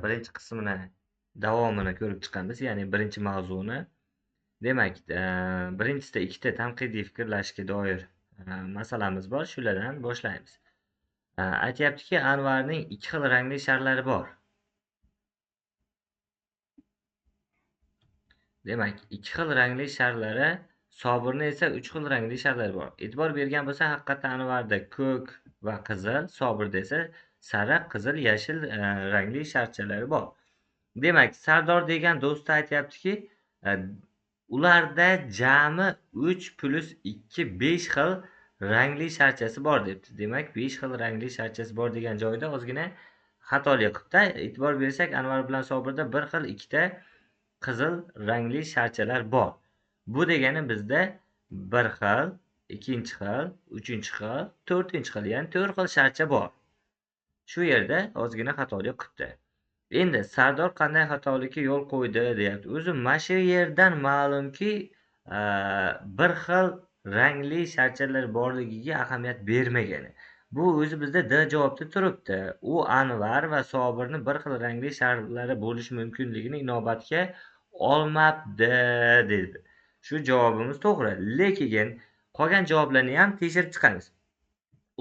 Birinchi qismini davomini ko'rib chiqamiz, ya'ni birinchi mavzuni. Demak, birinchisida ikkita tanqidiy fikrlashga doir masalamiz bor, shulardan boshlaymiz. Aytyaptiki, Anvarning ikki xil rangli sharlari bor. Demak, ikki xil rangli sharlari, Sobirni esa uch xil rangli sharlari bor. E'tibor bergan bo'lsa, haqiqatdan Anvarda ko'k va qizil, Sobirda esa sariq, qizil, yashil rangli sharchalari bor. Demak, Sardor degan do'sti aytyaptiki, ularda jami 3 + 2 5 xil rangli sharchasi bor debdi. Demak, 5 xil rangli sharchasi bor degan joyda ozgina xatolik qilibdi. E'tibor bersak, Anvar bilan Sobirda bir xil ikkita qizil rangli sharchalar bor. Bu degani bizda bir xil, ikkinchi xil, uchinchi xil, to'rtinchi xil, ya'ni 4 xil sharcha bor. Shu yerda ozgina xatolik qilibdi. Endi Sardor qanday xatolikka yo'l qo'ydi deyapti. O'zi mana shu yerdan ma'lumki, bir xil rangli sharchalar borligiga ahamiyat bermagani. Bu o'zi bizda D javobda turibdi. U Anvar va Sobirni bir xil rangli sharlari bo'lishi mumkinligini inobatga olmabdi dedi. Shu javobimiz to'g'ri. Lekin qolgan javoblarni ham tekshirib chiqamiz.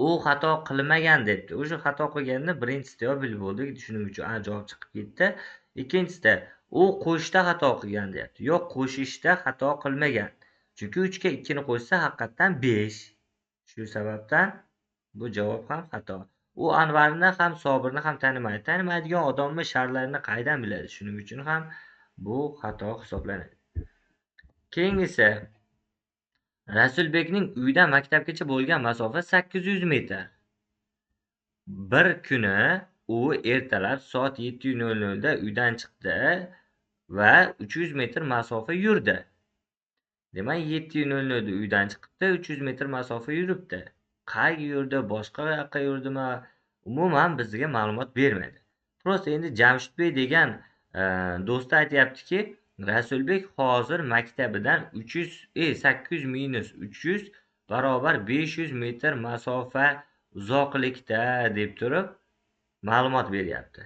U xato qilmagan debdi. O'sha xato qilganini birinchisida bilib bo'ldik. Shuning uchun A javob chiqib ketdi. Ikkinchisida u qo'shishda xato qilgan deyapti. Yo'q, qo'shishda xato qilmagan. Chunki 3 ga 2 ni qo'shsa haqiqatan 5. Shu sababdan bu javob ham xato. U Anvarni ham Sobirni ham tanimaydi. Tanimaydigan odamni sharlarini qaydan biladi? Shuning uchun ham bu xato hisoblanadi. Keyingisi, Rasulbekning uydan maktabgacha bo'lgan masofa 800 metr. Bir kuni u ertalab soat 7:00 da uydan chiqdi va 300 metr masofa yurdi. Demak, 7:00 da uydan chiqibdi, 300 metr masofa yuribdi. Qayerga yurdi, boshqa yoqqa yurdimi? Umuman bizga ma'lumot bermaydi. Prosta endi Jamshidbek degan do'sti aytyaptiki, Rasulbek hozir maktabidan 800 minus 300 barobar 500 metr masofa uzoqlikda deb turib ma'lumot beryapti.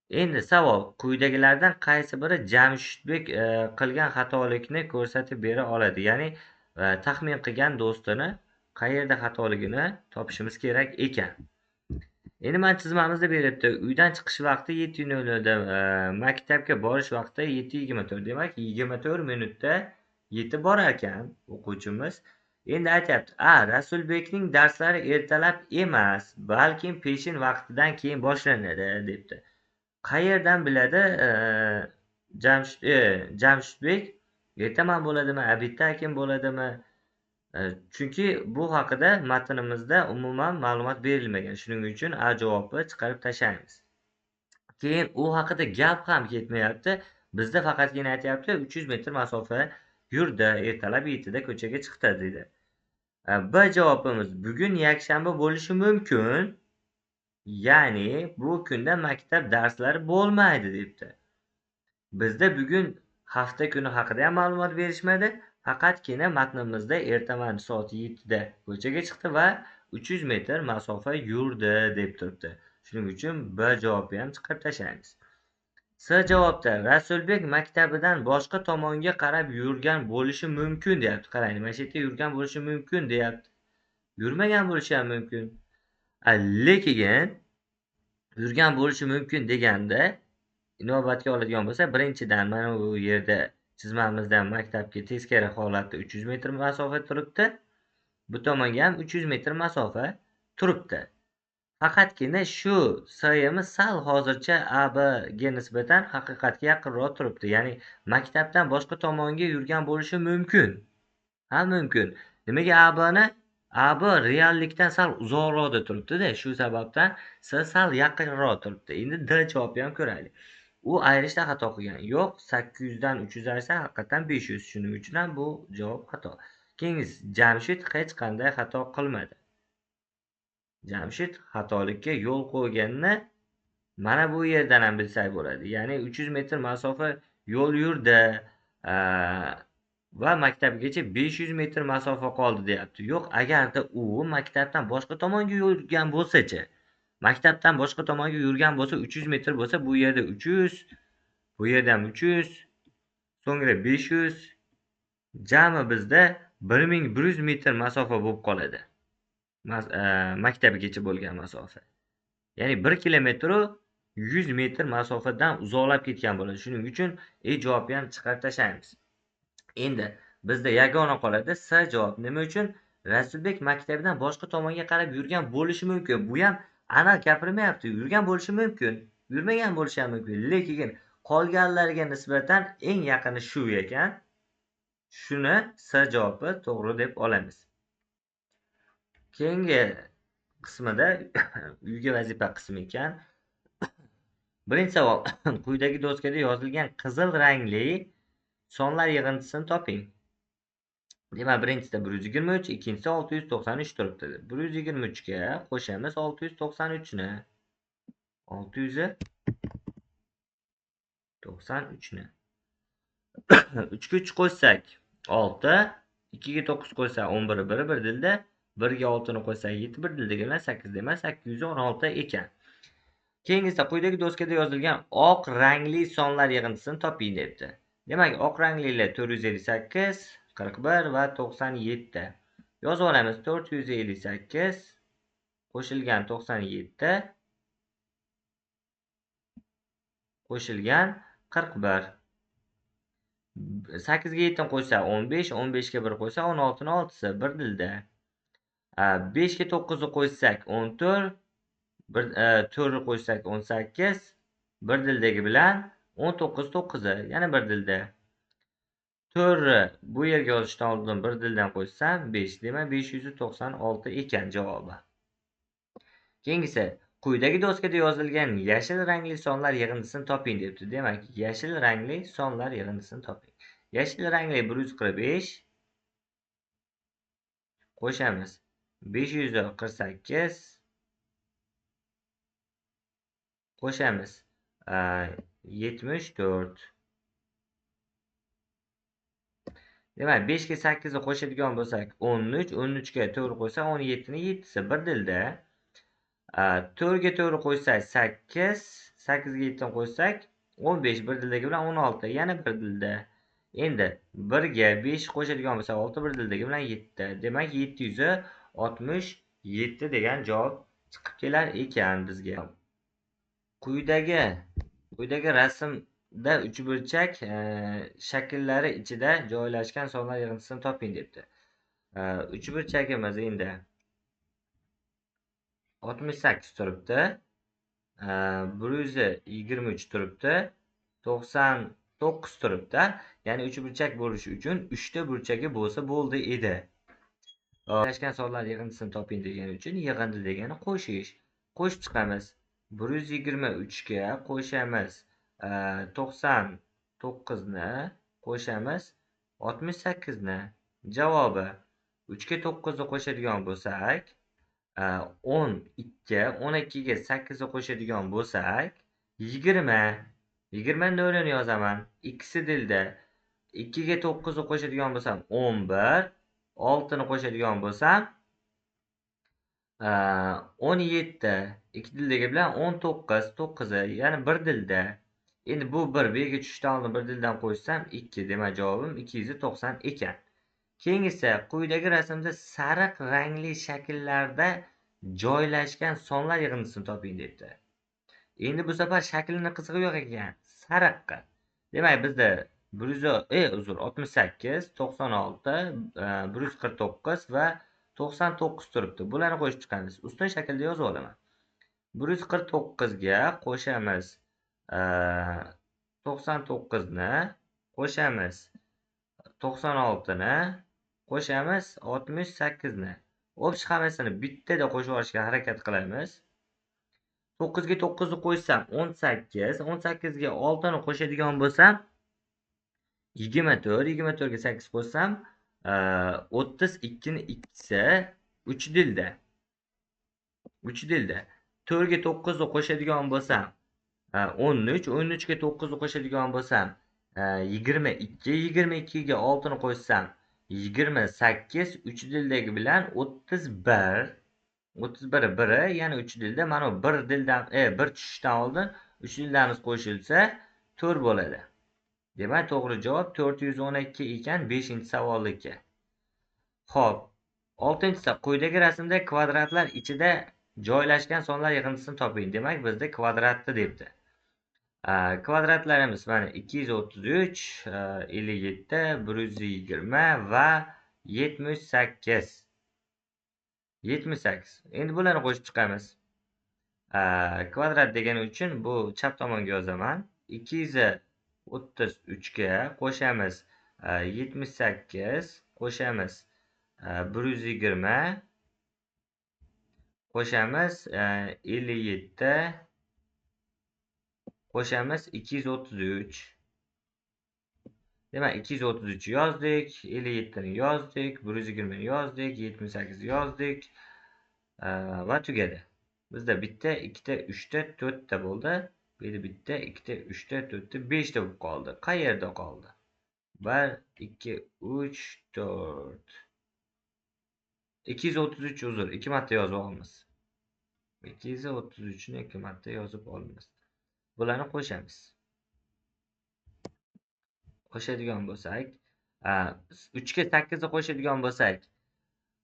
Endi savol, quyidagilardan qaysi biri Jamshidbek qilgan xatolikni ko'rsatib bera oladi? Ya'ni taxmin qilgan do'stini qayerda xatoligini topishimiz kerak ekan. Endi mana chizmamizda beribdi. Uydan chiqish vaqti 7:00 da, maktabga borish vaqti 7:24. Demak, 24 minutda yetib borar ekan o'quvchimiz. Endi aytyapti, A, Rasulbekning darslari ertalab emas, balkim peshin vaqtidan keyin boshlanadi debdi. Qayerdan biladi Jamshidbek ertaman bo'ladimi, abitdan keyin bo'ladimi? Chunki bu haqida matnimizda umuman ma'lumot berilmagan. Shuning uchun A javobini chiqarib tashlaymiz. Keyin u haqida gap ham ketmayapti. Bizda faqatgina aytyapti, 300 metr masofa yurdi, ertalab 7 da ko'chaga chiqdi dedi. B javobimiz bugun yakshanba bo'lishi mumkin. Ya'ni bu kunda maktab darslari bo'lmaydi debdi. Bizda bugun hafta kuni haqida ham ma'lumot berishmadi. Faqatgina matnimizda ertaman soat 7 da ko'chaga chiqdi va 300 metr masofa yurdi deb turibdi. Shuning uchun B javobini ham chiqarib tashlaymiz. C javobda Rasulbek maktabidan boshqa tomonga qarab yurgan bo'lishi mumkin deyapti. Qarang, mana shu yerda yurgan bo'lishi mumkin deyapti. Yurmagan bo'lishi ham mumkin. Lekin yurgan bo'lishi mumkin deganda inobatga oladigan bo'lsa, birinchidan mana bu yerda chizmamizdan maktabga teskari holatda 300 metr masofa turibdi. Bu tomonga ham 300 metr masofa turibdi. Faqatgina shu S'imiz sal hozircha AB ga nisbatan haqiqatga yaqinroq turibdi. Ya'ni maktabdan boshqa tomonga yurgan bo'lishi mumkin. Ha, mumkin. Nimaga ABni? AB reallikdan sal uzoqroqda turibdi-da. Shu sababdan S sal yaqinroq turibdi. Endi D javobini ham ko'raylik. U ayirishda xato qilgan. Yo'q, 800 dan 300 ayirsa haqiqatan 500. Shuning uchun ham bu javob xato. Keyingisi, Jamshid hech qanday xato qilmadi. Jamshid xatolikka yo'l qo'yganini mana bu yerdan ham bilsak bo'ladi. Ya'ni 300 metr masofa yo'l yurdi va maktabgacha 500 metr masofa qoldi deyapti. Yo'q, agarda u maktabdan boshqa tomonga yurgan bo'lsa-chi, Maktabdan boshqa tomonga yurgan bo'lsa 300 metr bo'lsa, bu yerda 300, bu yerda ham 300, so'ngra 500, jami bizda 1100 metr masofa bo'lib qoladi. Maktabgacha bo'lgan masofa. Ya'ni 1 kilometr 100 metr masofadan uzoqlab ketgan bo'ladi. Shuning uchun E javobni ham chiqarib tashlaymiz. Endi bizda yagona qoladi S javob. Nima uchun? Rasulbek maktabidan boshqa tomonga qarab yurgan bo'lishi mumkin. Bu ham aniq gapirmayapti. Yurgan bo'lishi mumkin, yurmagan bo'lishi ham mumkin. Lekin qolganlarga nisbatan eng yaqini shu ekan. Shuni S javobi to'g'ri deb olamiz. Keyingi qismida uyga vazifa qismi ekan. Birinchi savol. Quyidagi doskada yozilgan qizil rangli sonlar yig'indisini toping. Demak, birinchisida 123, ikkinchisida 693 turibdi. 123 ga qo'shamiz 693 ni. 693 ni. 3 ga 3 qo'shsak 6, 2 ga 9 qo'shsak 11, 1 bir dilda, 1 ga 6 ni qo'shsak 7, bir dilda bilan 8, demak 816 ekan. Keyingisida quyidagi doskada yozilgan oq rangli sonlar yig'indisini toping debdi. Demak, oq ranglilar 458, 41 va 97. Yozib olamiz 458 qo'shilgan 97 qo'shilgan 41. 8 ga 7 qo'shsak 15, 15 ga 1 qo'shsak 16 ni 6si bir dilda. 5 ga 9 ni qo'shsak 14, 4 ni qo'shsak 18, bir dildagi bilan 19 9i yana bir dilda. 4 bu yerga yozishdan oldin bir dildan qo'shsam 5, demak 596 ekan javobi. Keyingisi, quyidagi doskada yozilgan yashil rangli sonlar yig'indisini toping debdi. Demak, yashil rangli sonlar yig'indisini toping. Yashil rangli 145 qo'shamiz 548 qo'shamiz 74. Demak, 5 ga 8 ni qo'shadigan bo'lsak 13, 13 ga 4 qo'shsak 17 ni 7si bir dilda. 4 ga 4 qo'shsak 8, 8 ga 7 ni qo'shsak 15, bir dildagi bilan 16, yana bir dilda. Endi 1 ga 5 qo'shadigan bo'lsak 6, bir dildagi bilan 7. Demak, 767 degan javob chiqib kelar ekan bizga. Quyidagi rasmda uchburchak shakllari ichida joylashgan sonlar yig'indisini toping debdi. Uchburchagimiz endi 68 turibdi, 123 turibdi, 99 turibdi. Ya'ni uchburchak bo'lishi uchun 3 ta burchagi bo'lsa bo'ldi edi. Joylashgan sonlar yig'indisini toping degani uchun yig'indi degani qo'shish. Qo'shib chiqamiz. 123 ga qo'shamiz 99 ni qo'shamiz 68 ni. Javobi 3 ga 9 ni qo'shadigan bo'lsak 12, 12 ga 8 ni qo'shadigan bo'lsak 20, 20 nolini yozaman. Ikkisi dilda. 2 ga 9 ni qo'shadigan bo'lsam 11, 6 ni qo'shadigan bo'lsam 17, ikki dildagi bilan 19, 9i yana bir dilda. Endi bu 1, bu yerga tushishdan oldin bir dildan qo'shsam 2, demak javobim 290 ekan. Keyingisi, quyidagi rasmda sariq rangli shakllarda joylashgan sonlar yig'indisini toping debdi. Endi bu safar shaklini qizig'i yo'q ekan, sariqqa. Demak, bizda 68, 96, 149 va 99 turibdi. Bularni qo'shib chiqamiz. Ustun shaklda yozib olaman. 149 ga qo'shamiz 99 ni qo'shamiz 96 ni qo'shamiz 68 ni. Общий hammasini bittada qo'shib olishga harakat qilamiz. 9 ga 9 ni qo'shsam 18, 18 ga 6 ni qo'shadigan bo'lsam 24, 24 ga 8 qo'shsam 32 ni 2si 3 dilda. 3 dilda. 4 ga 9 ni qo'shadigan bo'lsam 13, 13 ga 9 ni qo'shadigan bo'lsam 22, 22 ga 6 ni qo'shsam 28, 3 dildagi bilan 31, 31 biri, ya'ni 3 dilda mana bu bir dildan, bir tushishdan oldin 3 dildamiz qo'shilsa 4 bo'ladi. Demak, to'g'ri javob 412 ekan 5-savolniki. Xo'p, 6-savol. Quyidagi rasmda kvadratlar ichida joylashgan sonlar yig'indisini toping. Demak, bizda kvadratni debdi. Kvadratlarimiz mana 233, 57, 120 va 78. 78. Endi bularni qo'shib chiqamiz. Kvadrat degani uchun bu chap tomonga yozaman. 233 ga qo'shamiz 78, qo'shamiz 120, qo'shamiz 57, qo'shamiz 233. Demak, 233 yozdik, 57 ni yozdik, 120 ni yozdik, 78 yozdik va tugadi. Bizda bitta, ikkita, uchta, to'rtta bo'ldi. Bu yerda bitta, ikkita, uchta, to'rtta, beshta bo'lib qoldi. Qayerda qoldi? 1, 2, 3, 4. 233 uzr, 2 marta yozib olamiz. 233 ni 2 marta yozib olamiz. Bularni qo'shamiz. Qo'shadigan bo'lsak, 3 ga 8 ni qo'shadigan bo'lsak,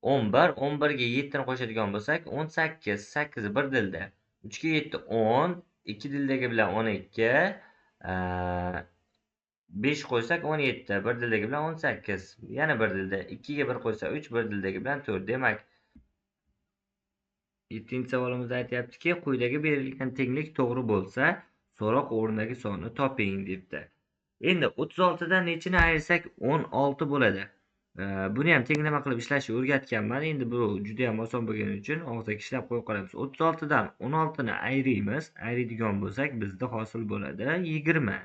11, 11 ga 7 ni qo'shadigan bo'lsak, 18, 8 bir dilda. 3 ga 7 10, 2 dildagi bilan 12, 5 qo'ysak 17, bir dildagi bilan 18, yana bir dilda 2 ga 1 qo'ysak 3, bir dildagi bilan 4. Demak, 7-savolimizda aytyaptiki, quyidagi berilgan tenglik to'g'ri bo'lsa, so'roq o'rnidagi sonni toping debdi. Endi 36 dan nechini ayirsak 16 bo'ladi. Buni ham tenglama qilib ishlashni o'rgatganman. Endi bu juda ham oson bo'lgani uchun og'zaki ishlab qo'yib qolamiz. 36 dan 16 ni ayriymiz. Ayriydigan bo'lsak, bizda hosil bo'ladi 20.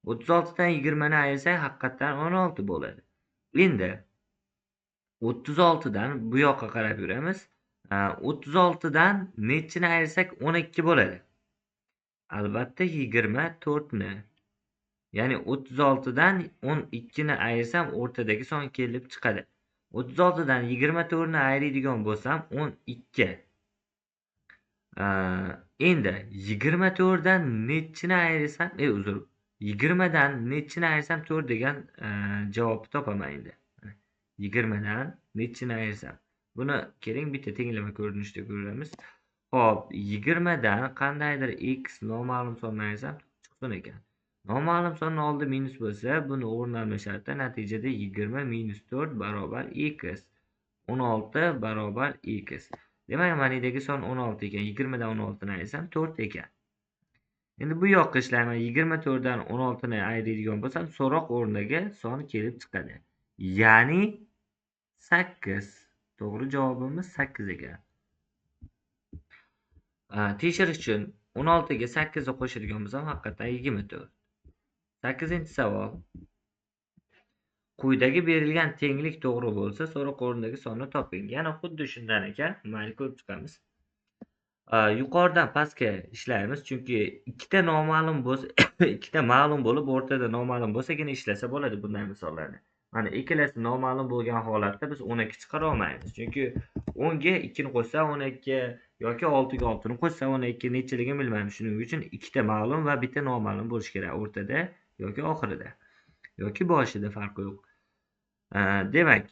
36 dan 20 ni ayirsak, haqiqatan 16 bo'ladi. Endi 36 dan bu yoqqa qarab yuramiz. 36 dan nechini ayirsak 12 bo'ladi? Albatta 24 ni. Ya'ni 36 dan 12 ni ayirsam o'rtadagi son kelib chiqadi. 36 dan 24 ni ayiradigan bo'lsam 12. Endi 24 dan nechini ayirsam, uzr, 20 dan nechini ayirsam 4 degan javobni topaman endi. 20 dan nechini ayirsam. Buni keling bitta tenglama ko'rinishida ko'ramiz. Xo'p, 20 dan qandaydir x noma'lum sonni ayirsam chiqsin ekan. Noma'lum sonni oldi minus bo'lsa, buni o'rni almasharda natijada 20 minus 4 barobar x, 16 barobar x. Demak, mana yerdagi son 16 ekan. 20 dan 16 ni ayirsam 4 ekan. Endi bu yoqqa ishlayman. 24 dan 16 ni ayiradigan bo'lsam, so'roq o'rniga son kelib chiqadi. Ya'ni 8. To'g'ri javobimiz 8 ekan. Tekshirish uchun 16 ga 8 ni qo'shadigan bo'lsam, haqiqatan 24. 8-savol. Quyidagi berilgan tenglik to'g'ri bo'lsa, so'roq o'rnidagi sonni toping. Yana xuddi shundan ekan. Mayli ko'rib chiqamiz. Yuqoridan pastga ishlaymiz, chunki ikkita noma'lum bo'lsa, ikkita ma'lum bo'lib, o'rtada noma'lum bo'lsagina ishlasa bo'ladi bunday misollarni. Mana ikkalasi noma'lum bo'lgan holatda biz 12 chiqara olmaymiz. Chunki 10 ga 2 ni qo'shsa 12 yoki 6 ga 6 ni qo'shsa 12 nechaligini bilmaymiz. Shuning uchun ikkita ma'lum va bitta noma'lum bo'lishi kerak o'rtada yoki oxirida yoki boshida, farqi yo'q. Demak,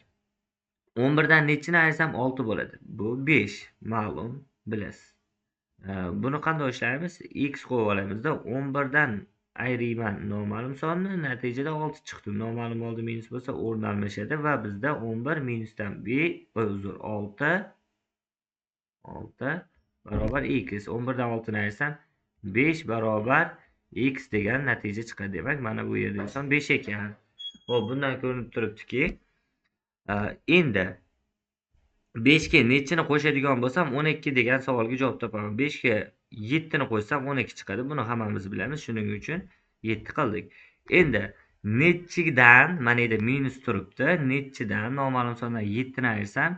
11 dan nechini ayirsam 6 bo'ladi. Bu 5 ma'lum, bilasiz. Buni qanday ishlaymiz? X qo'yib olamizda 11 dan ayiriyman noma'lum sonni, natijada 6 chiqdi. Noma'lum oldi minus bo'lsa o'rni almashadi va bizda 11 minusdan 5, uzr, 6 barobar x. 11 dan 6 ni ayirsam 5 barobar x degan natija chiqadi. Demak, mana bu yerda son 5 ekan. Xo'p, bundan ko'rinib turibdiki, endi 5 ga nechini qo'shadigan bo'lsam 12 degan savolga javob topaman. 5 ga 7 ni qo'shsam 12 chiqadi. Buni hammamiz bilamiz. Shuning uchun 7 qildik. Endi nechidan, mana yerda minus turibdi, nechidan noma'lum sondan 7 ni ayirsam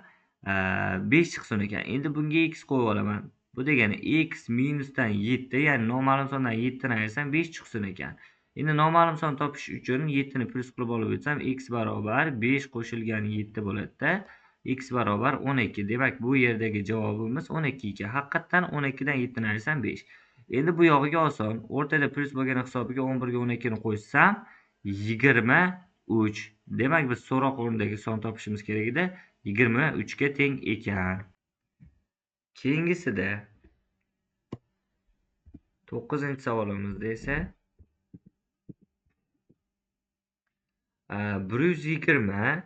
5 chiqsin ekan. Endi bunga x qo'yib olaman. Bu degani x minusdan 7, ya'ni noma'lum sondan 7 ni ayirsam 5 chiqsin ekan. Endi noma'lum son topish uchun 7 ni plyus qilib olib o'tsam x barobar 5 qo'shilgan 7 bo'ladi-da. X barobar 12. Demak, bu yerdagi javobimiz 12 ekan. Haqiqatan 12 dan 7 ni ayirsam 5. Endi bu yog'iga oson. O'rtada plyus bo'lgani hisobiga 11 ga 12 ni qo'shsam 23. Demak, biz so'roq o'rnidagi son topishimiz kerak edi. 23 ga teng ekan. Keyingisida 9-savolimizda esa 120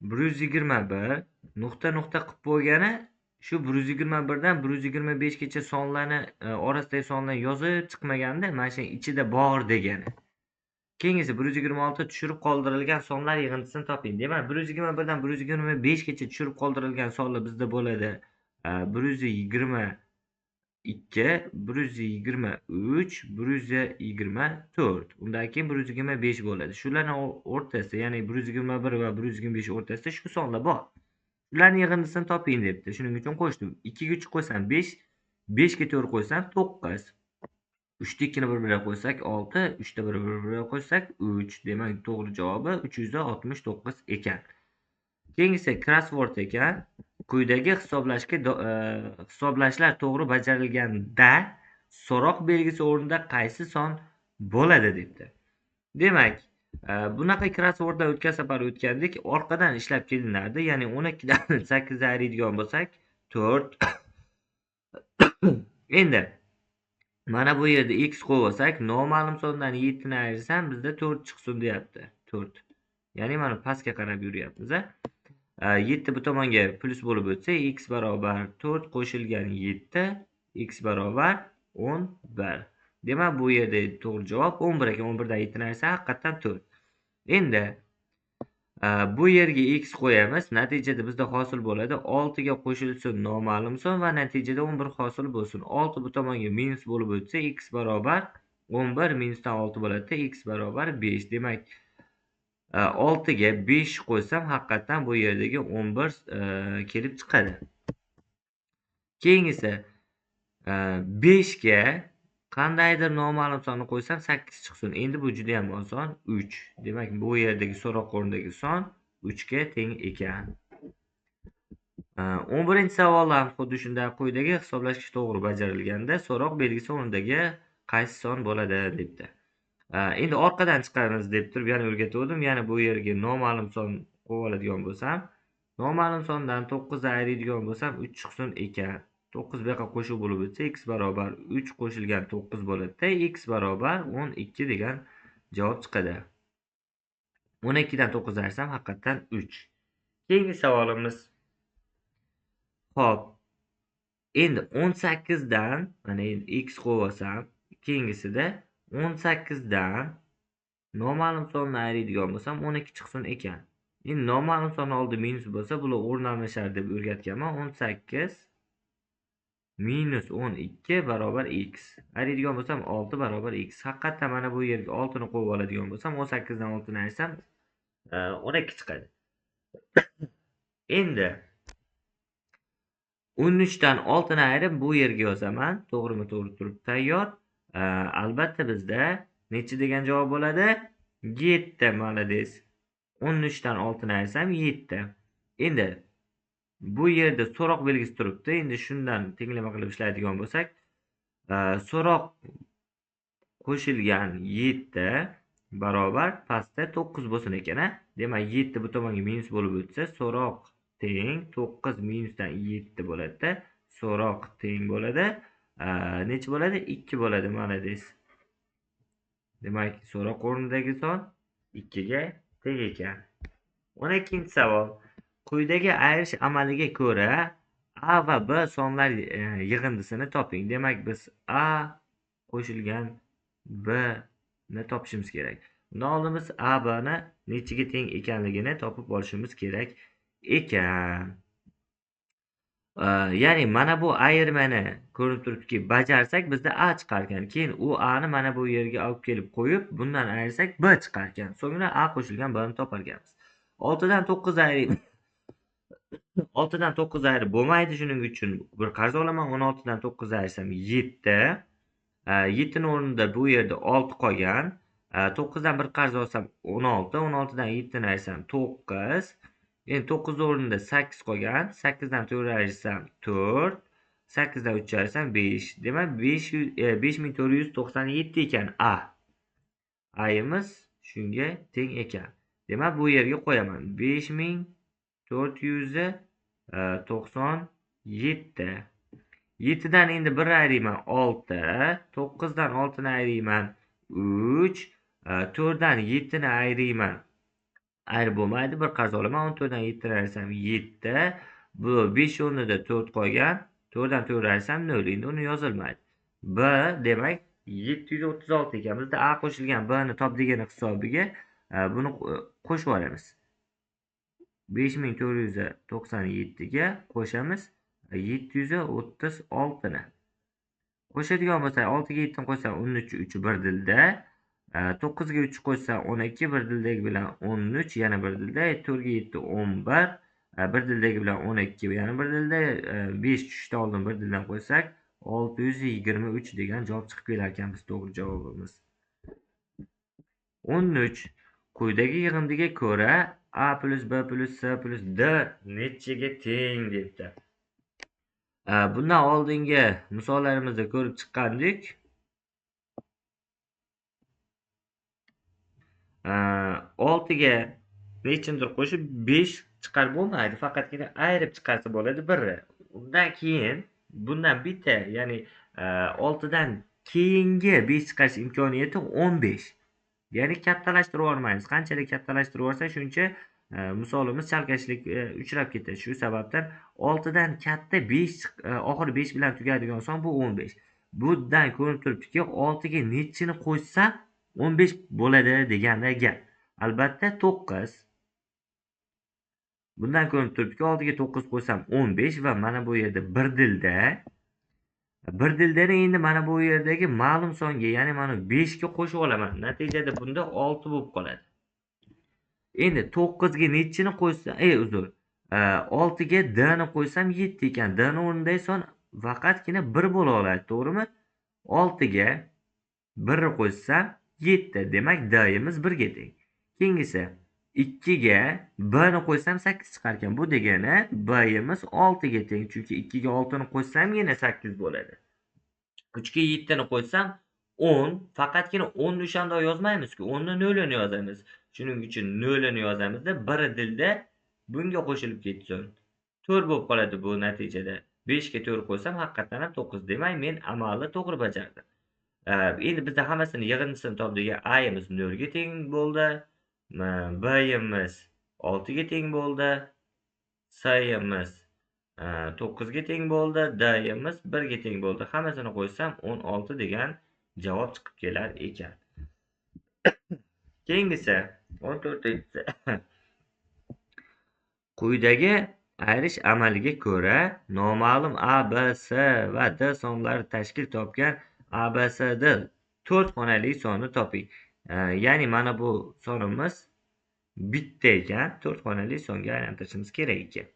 121 nuqta nuqta qilib qo'ygani shu 121 dan 125 gacha sonlarni orasidagi sonlarni yozib chiqmaganda mana shu ichida bor degani. Keyingisi 126 tushirib qoldirilgan sonlar yig'indisini toping. Demak, 121 dan 125 gacha tushirib qoldirilgan sonlar bizda bo'ladi 122, 123, 124. Undan keyin 125 bo'ladi. Shularning o'rtasida, ya'ni 121 va 125 o'rtasida shu sonlar bor. Shularning yig'indisini toping debdi. Shuning uchun qo'shdim. 2 ga 3 qo'ysam 5, 5 ga 4 qo'ysam 9. 3 ta 2 ni bir-biriga qo'ysak 6, 3 ta 1 bir-biriga qo'ysak 3. Demak, to'g'ri javobi 369 ekan. Keyingisi crossword ekan. Quyidagi hisoblashlar to'g'ri bajarilganda so'roq belgisi o'rnida qaysi son bo'ladi debdi. Demak, bunaqa crossworddan o'tgan safar o'tgandik, orqadan ishlab kelinardi. Ya'ni 12 dan 8 ni ayiradigan bo'lsak 4. Endi mana bu yerda x qo'yib olsak, noma'lum sondan 7 ni ayirsam bizda 4 chiqsin deyapti. 4. Ya'ni mana pastga qarab yuryapmiz a. 7 bu tomonga plyus bo'lib o'tsa, x barobar 4 qo'shilgan 7, x barobar 11. Demak, bu yerda to'g'ri javob 11 ekan. 11 dan 7 ni ayirsa haqiqatan 4. Endi bu yerga x qo'yamiz. Natijada bizda hosil bo'ladi 6 ga qo'shilsin noma'lum son va natijada 11 hosil bo'lsin. 6 bu tomonga minus bo'lib o'tsa, x barobar 11 minusdan 6 bo'ladi, x barobar 5. Demak, 6 ga 5 qo'ysam haqiqatan bu yerdagi 11 kelib chiqadi. Keyingisi 5 ga qandaydir noma'lum sonni qo'ysam 8 chiqsin. Endi bu juda ham oson, 3. Demak, bu yerdagi so'roq o'rnidagi son 3 ga teng ekan. 11-savol ham xuddi shunday. Quyidagi hisoblashgich to'g'ri bajarilganda so'roq belgisi o'rnidagi qaysi son bo'ladi debdi. Endi orqadan chiqamiz deb turib yana o'rgatgandim. Yana bu yerga noma'lum son qo'yib oladigan bo'lsam, noma'lum sondan 9 ni ayiradigan bo'lsam 3 chiqsin ekan. 9 bu yoqqa qo'shuv bo'lib o'tsa, x barobar 3 qo'shilgan 9 bo'ladi-da, x barobar 12 degan javob chiqadi. 12 dan 9 ayirsam haqiqatan 3. Keyingi savolimiz. Xo'p. Endi 18 dan mana endi x qo'yib olsam, keyingisida 18 dan noma'lum sonni ayiradigan bo'lsam 12 chiqsin ekan. Endi noma'lum son oldi minus bo'lsa, bular o'rin almashar deb o'rgatganman. 18 minus 12 barobar x. Ayiradigan bo'lsam 6 barobar x. Haqiqatan mana bu yerga 6 ni qo'yib oladigan bo'lsam, 18 dan 6 ni ayirsam 12 chiqadi. Endi 13 dan 6 ni ayirib bu yerga yozaman. To'g'rimi? To'g'ri turib tayyor. Albatta bizda necha degan javob bo'ladi? 7, malades. 13 dan 6 ni ayirsam 7. Endi bu yerda so'roq belgisi turibdi. Endi shundan tenglama qilib ishlaydigan bo'lsak, so'roq qo'shilgan 7 barobar pastda 9 bo'lsin ekan-a. Demak, 7 bu tomonga minus bo'lib o'tsa, so'roq teng 9 minusdan 7 bo'ladi-da. So'roq teng bo'ladi. Necha bo'ladi? 2 bo'ladi, malades. Demak, so'roq o'rnidagi son 2 ga teng ekan. 12-savol. Quyidagi ayirish amaliga ko'ra A va B sonlar yig'indisini toping. Demak, biz A qo'shilgan B ni topishimiz kerak. Bundan oldin biz A B ni nechiga teng ekanligini topib olishimiz kerak ekan. Ya'ni mana bu ayirmani ko'rinib turibdiki, bajarsak bizda A chiqar ekan. Keyin u A ni mana bu yerga olib kelib qo'yib, bundan ayirsak B chiqar ekan. So'ngra A qo'shilgan B ni topar ekanmiz. 6 dan 9 ayirib 6 dan 9 ayirib bo'lmaydi, shuning uchun bir qarz olaman. 16 dan 9 ayirsam 7. 7 ning o'rnida bu yerda 6 qolgan. 9 dan bir qarz olsam 16, 16 dan 7 ni ayirsam 9. Endi 9 o'rnida 8 qolgan. 8 dan 4 ayirsam 4, 8 dan 3 ayirsam 5. Demak, 5497 ekan A. A'yimiz shunga teng ekan. Demak, bu yerga qo'yaman. 5497. 7 dan endi 1 ayirayman 6, 9 dan 6 ni ayirayman 3, 4 dan 7 ni ayirayman. Ayirib bo'lmaydi, bir qarz olaman. 14 dan 7 ni ayirsam 7. Bu 5 o'rnida 4 qolgan. 4 dan 4 ayirsam 0. Endi uni yozilmaydi. B demak 736 ekan. Bizda A qo'shilgan B ni top degani hisobiga buni qo'shib yuboramiz. 5497 ga qo'shamiz 736 ni. Qo'shadigan bo'lsak, 6 ga 7 ni qo'shsam 13, 3 bir dilda. 9 ga 3 qo'shsam 12, bir dildagi bilan 13, yana bir dilda. 4 ga 7 11, bir dildagi bilan 12, yana bir dilda. 5 tushishdan oldin bir dildan qo'ysak 623 degan javob chiqib kelar ekan biz to'g'ri javobimiz. 13. Quyidagi yig'indiga ko'ra A plus B plus C plus D nechaga teng debdi. Bundan oldingi misollarimizda ko'rib chiqqandik. 6 ga nechimdir qo'shib 5 chiqarib bo'lmaydi, faqatgina ayirib chiqarsa bo'ladi 1. Undan keyin bundan bitta, ya'ni 6 dan keyingi 5 chiqarish imkoniyati 15. Ya'ni kattalashtirib yubormaymiz. Qanchalik kattalashtirib yuborsa, shuncha misolimiz chalkashlik uchrab ketadi. Shu sababdan 6 dan katta 5, oxiri 5 bilan tugaydigan son bu 15. Bundan ko'rinib turibdiki, 6 ga nechini qo'shsam 15 bo'ladi deganda gap. Albatta 9. Bundan ko'rinib turibdiki, 6 ga 9 qo'shsam 15 va mana bu yerda bir dilda. Bir dildani endi mana bu yerdagi ma'lum songa, ya'ni mana 5 ga qo'shib olaman. Natijada bunda 6 bo'lib qoladi. Endi 9 ga nechini qo'shsam, uzr, 6 ga D ni qo'ysam 7 ekan. D ni o'rnidagi son faqatgina 1 bo'la oladi, to'g'rimi? 6 ga 1 ni qo'shsam 7. Demak, D'imiz 1 ga teng. Keyingisi 2 ga B ni qo'ysam 8 chiqar ekan. Bu degani B'imiz 6 ga teng, chunki 2 ga 6 ni qo'shsam yana 8 bo'ladi. 3 ga 7 ni qo'shsam 10, faqatgina 10 ni o'shanda yozmaymiz-ku, 10 ni nolini yozamiz. Shuning uchun nolini yozamizda, 1 dilda bunga qo'shilib ketsin. 4 bo'lib qoladi bu natijada. 5 ga 4 qo'ysam haqiqatan ham 9. Demak, men amalni to'g'ri bajardim. Endi bizda hammasini yig'indisini topdik. A'yimiz 0 ga teng bo'ldi. B'yimiz 6 ga teng bo'ldi. C'yimiz 9 ga teng bo'ldi. D'yimiz 1 ga teng bo'ldi. Hammasini qo'ysam 16 degan javob chiqib kelar ekan. Keyingisi 14-chisi. Quyidagi ayirish amaliga ko'ra noma'lum A, B, C va D sonlari tashkil topgan A, B, C, D 4 xonali sonni toping. Ya'ni mana bu sonimiz bitta ekan, 4 xonali songa aylantirishimiz kerak ekan.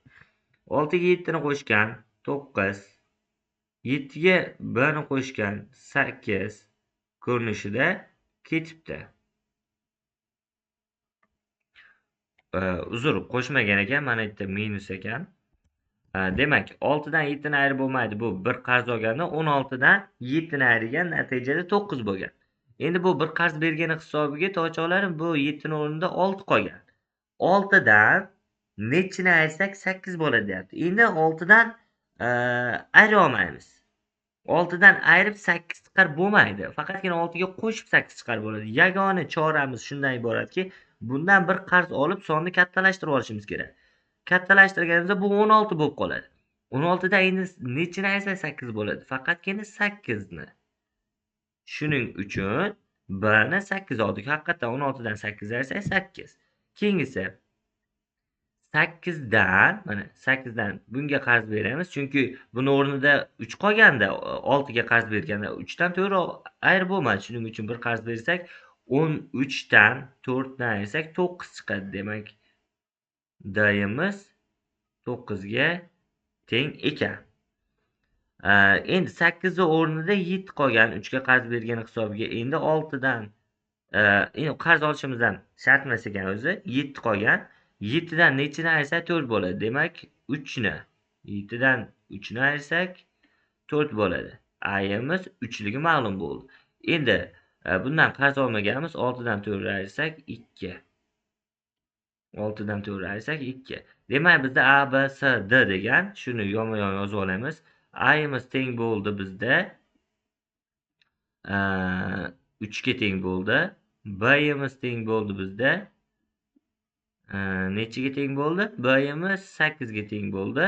6 ga 7 ni qo'shgan 9, 7 ga B ni qo'shgan 8 ko'rinishida ketibdi. Uzr, qo'shmagan ekan, mana yerda minus ekan. Demak, 6 dan 7 ni ayirib bo'lmaydi. Bu bir qarz olganda 16 dan 7 ni ayirgan, natijada 9 bo'lgan. Endi bu bir qarz bergani hisobiga to'chaklarim bu 7 ni o'rnida 6 qolgan. 6 dan nechini ayirsak 8 bo'ladi deyapti. Endi 6 dan ayira olmaymiz. 6 dan ayirib 8 chiqarib bo'lmaydi. Faqatgina 6 ga qo'shib 8 chiqarib bo'ladi. Yagona choramiz shundan iboratki, bundan bir qarz olib sonni kattalashtirib olishimiz kerak. Kattalashtirganimizda bu 16 bo'lib qoladi. 16 dan endi nechini ayirsak 8 bo'ladi. Faqatgina 8 ni. Shuning uchun B ni 8 oldik. Haqiqatan 16 dan 8 ayirsak 8. Keyingisi 8 dan, mana 8 dan bunga qarz beramiz, chunki buni o'rnida 3 qolganda 6 ga qarz berganda 3 dan 4 ayirib bo'lmaydi. Shuning uchun bir qarz bersak 13 dan 4 ni ayirsak 9 chiqadi. Demak, D'yimiz 9 ga teng ekan. Endi 8 ni o'rnida 7 qolgan, 3 ga qarz bergan hisobiga endi 6 dan, endi qarz olishimizdan shart emas ekan o'zi, 7 qolgan. 7 dan nechini ayirsak 4 bo'ladi? Demak, 3 ni. 7 dan 3 ni ayirsak 4 bo'ladi. A'yimiz 3ligi ma'lum bo'ldi. Endi bundan qarz olmaganmiz. 6 dan 4 ayirsak 2. 6 dan 4 ayirsak 2. Demak, bizda A, B, C, D degan, shuni yonma-yon yozib olamiz. A'yimiz teng bo'ldi bizda 3 ga teng bo'ldi. B'yimiz teng bo'ldi bizda nechiga teng bo'ldi? B'yimiz 8 ga teng bo'ldi.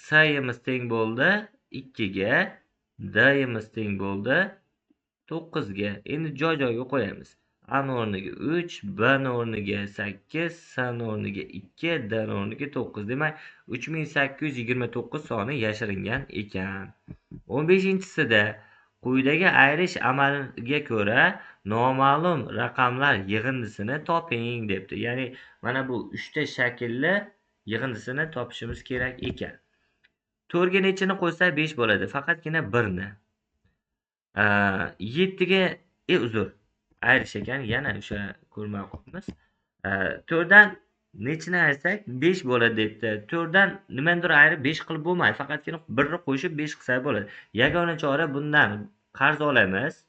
C'yimiz teng bo'ldi 2 ga, D'yimiz teng bo'ldi 9 ga. Endi joy-joyiga qo'yamiz. A ni o'rniga 3, B ni o'rniga 8, C ni o'rniga 2, D ni o'rniga 9. Demak, 3829 soni yashiringan ekan. 15-chisida quyidagi ayirish amaliga ko'ra noma'lum raqamlar yig'indisini toping debdi. Ya'ni mana bu 3 ta shaklli yig'indisini topishimiz kerak ekan. 4 ga nechini qo'ysak 5 bo'ladi? Faqatgina 1 ni. 7 ga uzr, ayirish ekan, yana o'sha ko'rmay qolibmiz. 4 dan nechini ayirsak 5 bo'ladi debdi. 4 dan nimanidir ayirib 5 qilib bo'lmaydi. Faqatgina 1 ni qo'shib 5 qilsak bo'ladi. Yagona chora bundan qarz olamiz.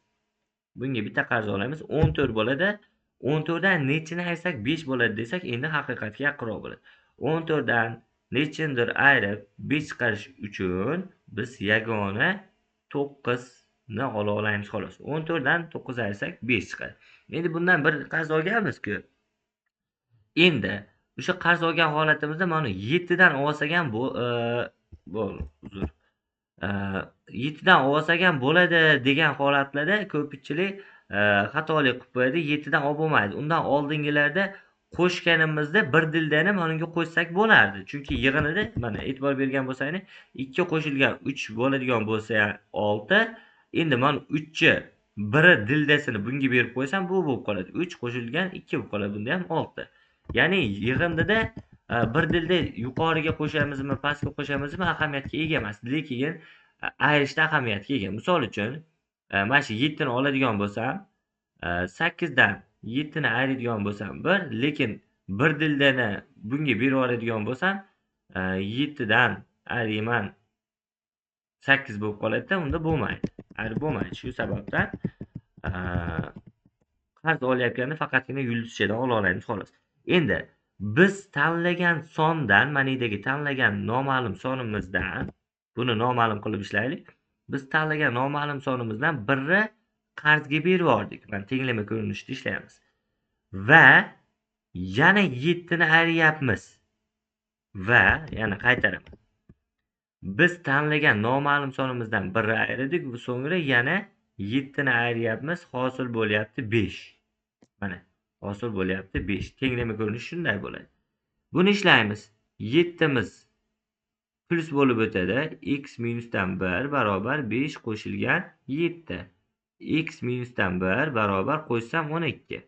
Bunga bitta qarz olamiz. 14 bo'ladi. 14 dan nechini ayirsak 5 bo'ladi desak, endi haqiqatga yaqinroq bo'ladi. 14 dan nechinidir ayirib 5 chiqarish uchun biz yagona 9 ni ola olamiz xolos. 14 dan 9 ayirsak 5 chiqadi. Endi bundan bir qarz olganmiz-ku. Endi o'sha qarz olgan holatimizda mana 7 dan olsak ham bu uzr. 7 dan olsak ham bo'ladi degan holatlarda ko'pchilik xatolik qilib qo'yadi. 7 dan olib bo'lmaydi. Undan oldingilarda qo'shganimizda bir dildani mana unga qo'shsak bo'lardi. Chunki yig'inida mana e'tibor bergan bo'lsangiz 2 qo'shilgan 3 bo'ladigan bo'lsa 6. Endi mana 3 ni biri dildasini bunga berib qo'ysam bu bo'lib qoladi. 3 qo'shilgan 2 bo'lib qoladi. Bunda ham 6. Ya'ni yig'indida bir dilda yuqoriga qo'shamizmi, pastga qo'shamizmi ahamiyatga ega emas, lekin ayirishda ahamiyatga ega. Misol uchun, mana shu 7 ni oladigan bo'lsam, 8 dan 7 ni ayiradigan bo'lsam 1, lekin bir dildani bunga berib yuboradigan bo'lsam, 7 dan ayirayman 8 bo'lib qoladi-da, unda bo'lmaydi. Ayirib bo'lmaydi. Shu sababdan qarz olayotganda faqatgina yulduzchadan ola olamiz xolos. Endi biz tanlagan sondan, mana yerdagi tanlagan noma'lum sonimizdan, buni noma'lum qilib ishlaylik. Biz tanlagan noma'lum sonimizdan birni qarzga berib yubordik. Mana tenglama ko'rinishida ishlaymiz. Va yana 7 ni ayiryapmiz. Va yana qaytaraman. Biz tanlagan noma'lum sonimizdan birni ayirdik, so'ngra yana 7 ni ayiryapmiz, hosil bo'lyapti 5. Mana hosil bo'lyapti 5. Tenglama ko'rinishi shunday bo'ladi. Buni ishlaymiz. 7miz plyus bo'lib o'tadi. X minusdan 1 barobar 5 qo'shilgan 7. X minusdan 1 barobar qo'shsam 12.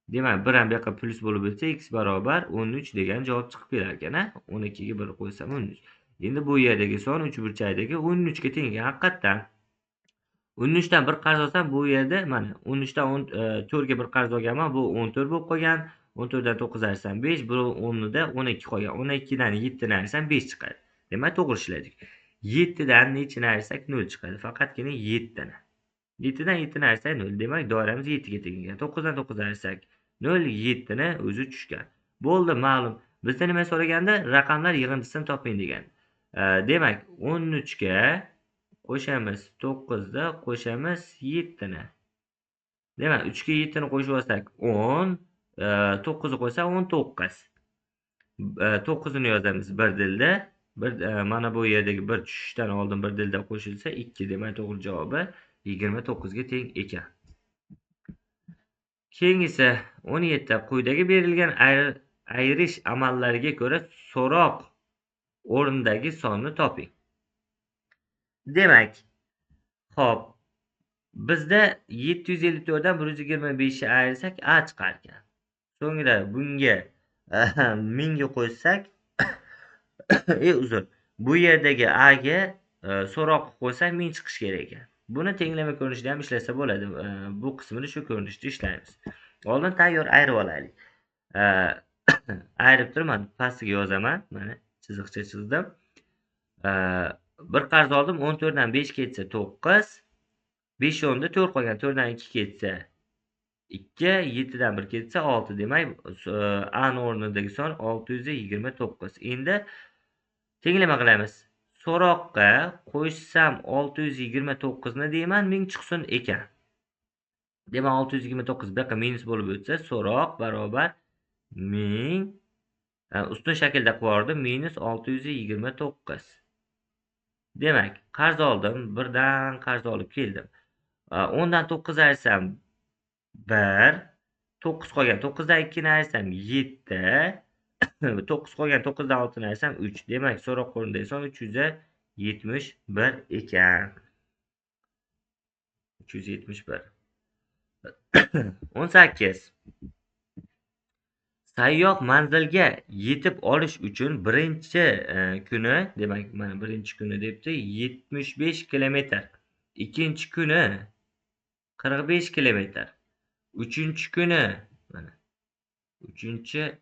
Demak, 1 ham bu yoqqa plyus bo'lib o'tsa x barobar 13 degan javob chiqib kelar ekan, ha? 12 ga 1 qo'ysam 13. Endi bu yerdagi son 3 burchakdagi 13 ga teng ekan. Haqiqatdan 13 dan 1 qarz olsam bu yerda mana 13 dan 4 ga 1 qarz olganman, bu 14 bo'lib qolgan. 14 dan 9 ayirsam 5, bu o'rnida 12 qolgan. 12 dan 7 ni ayirsam 5 chiqadi. Demak, to'g'ri ishladik. 7 dan nechini ayirsak 0 chiqadi. Faqatgina 7 ni. 7 dan 7 ni ayirsak 0. Demak, doiramiz 7 ga teng ekan. 9 dan 9 ayirsak 0, 7 ni o'zi tushgan. Bo'ldi, ma'lum. Bizda nima so'raganda? Raqamlar yig'indisini toping degan. Demak, 13 ga qo'shamiz 9 da qo'shamiz 7 ni. Demak, 3 ga 7 ni qo'shib olsak 10, 9 ni qo'ysak 19. 9 ni yozamiz bir dilda. Bir mana bu yerdagi bir tushishdan oldin bir dilda qo'shilsa 2, demak to'g'ri javobi 29 ga teng ekan. Keyingisi 17. Quyidagi berilgan ayirish amallariga ko'ra so'roq o'rnidagi sonni toping. Demak, xo'p, bizda 754 dan 125 ni ayirsak A chiqar ekan. So'ngra bunga 1000 ga qo'shsak, uzr, bu yerdagi A ga so'roq qo'ysak 1000 chiqishi kerak ekan. Buni tenglama ko'rinishida ham ishlasa bo'ladi. Bu qismini shu ko'rinishda ishlaymiz. Oldin tayyor ayirib olaylik. Ayirib turman, pastiga yozaman. Mana chiziqcha chizdim. Bir qarz oldim, 14 dan 5 ketsa 9, 5 o'nda 4 qolgan, 4 dan 2 ketsa 2, 7 dan 1 ketsa 6. Demak, A o'rnidagi son 629. Endi tenglama qilamiz. So'roqqa qo'shsam 629 ni deyman, 1000 chiqsin ekan. Demak, 629 bu yoqqa minus bo'lib o'tsa, so'roq barobar 1000, ustun shaklda qilib yubordim, minus 629. Demak, qarz oldim, birdan qarz olib keldim. 10 dan 9 ayirsam 1, 9 qolgan, 9 dan 2 ni ayirsam 7, 9 qolgan, 9 dan 6 ni ayirsam 3. Demak, so'roq o'rnidagi son 371 ekan. 371. 18. Sayyoh manzilga yetib olish uchun birinchi kuni, demak, mana birinchi kuni debdi, 75 kilometr. Ikkinchi kuni 45 kilometr. Uchinchi kuni, mana uchinchi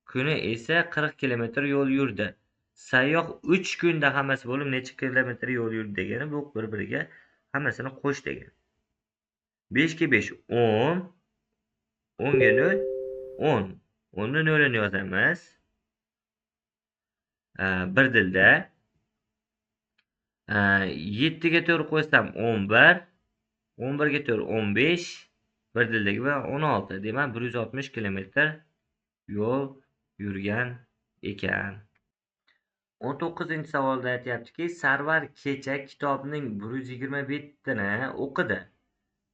kuni esa 40 kilometr yo'l yurdi. Sayyoh 3 kunda hammasi bo'lib necha kilometr yo'l yurdi degani, bu bir-biriga hammasini qo'sh degan. 5 ga 5 10, 10 ga 0 10. 10 ni nolini yozamiz. Bir dilda. 7 ga 4 qo'ysam 11, 11 ga 4 15, bir dildagi va 16. Demak, 160 kilometr yo'l yurgan ekan. 19-savolda aytyaptiki, Sarvar kecha kitobning 120 betini o'qidi.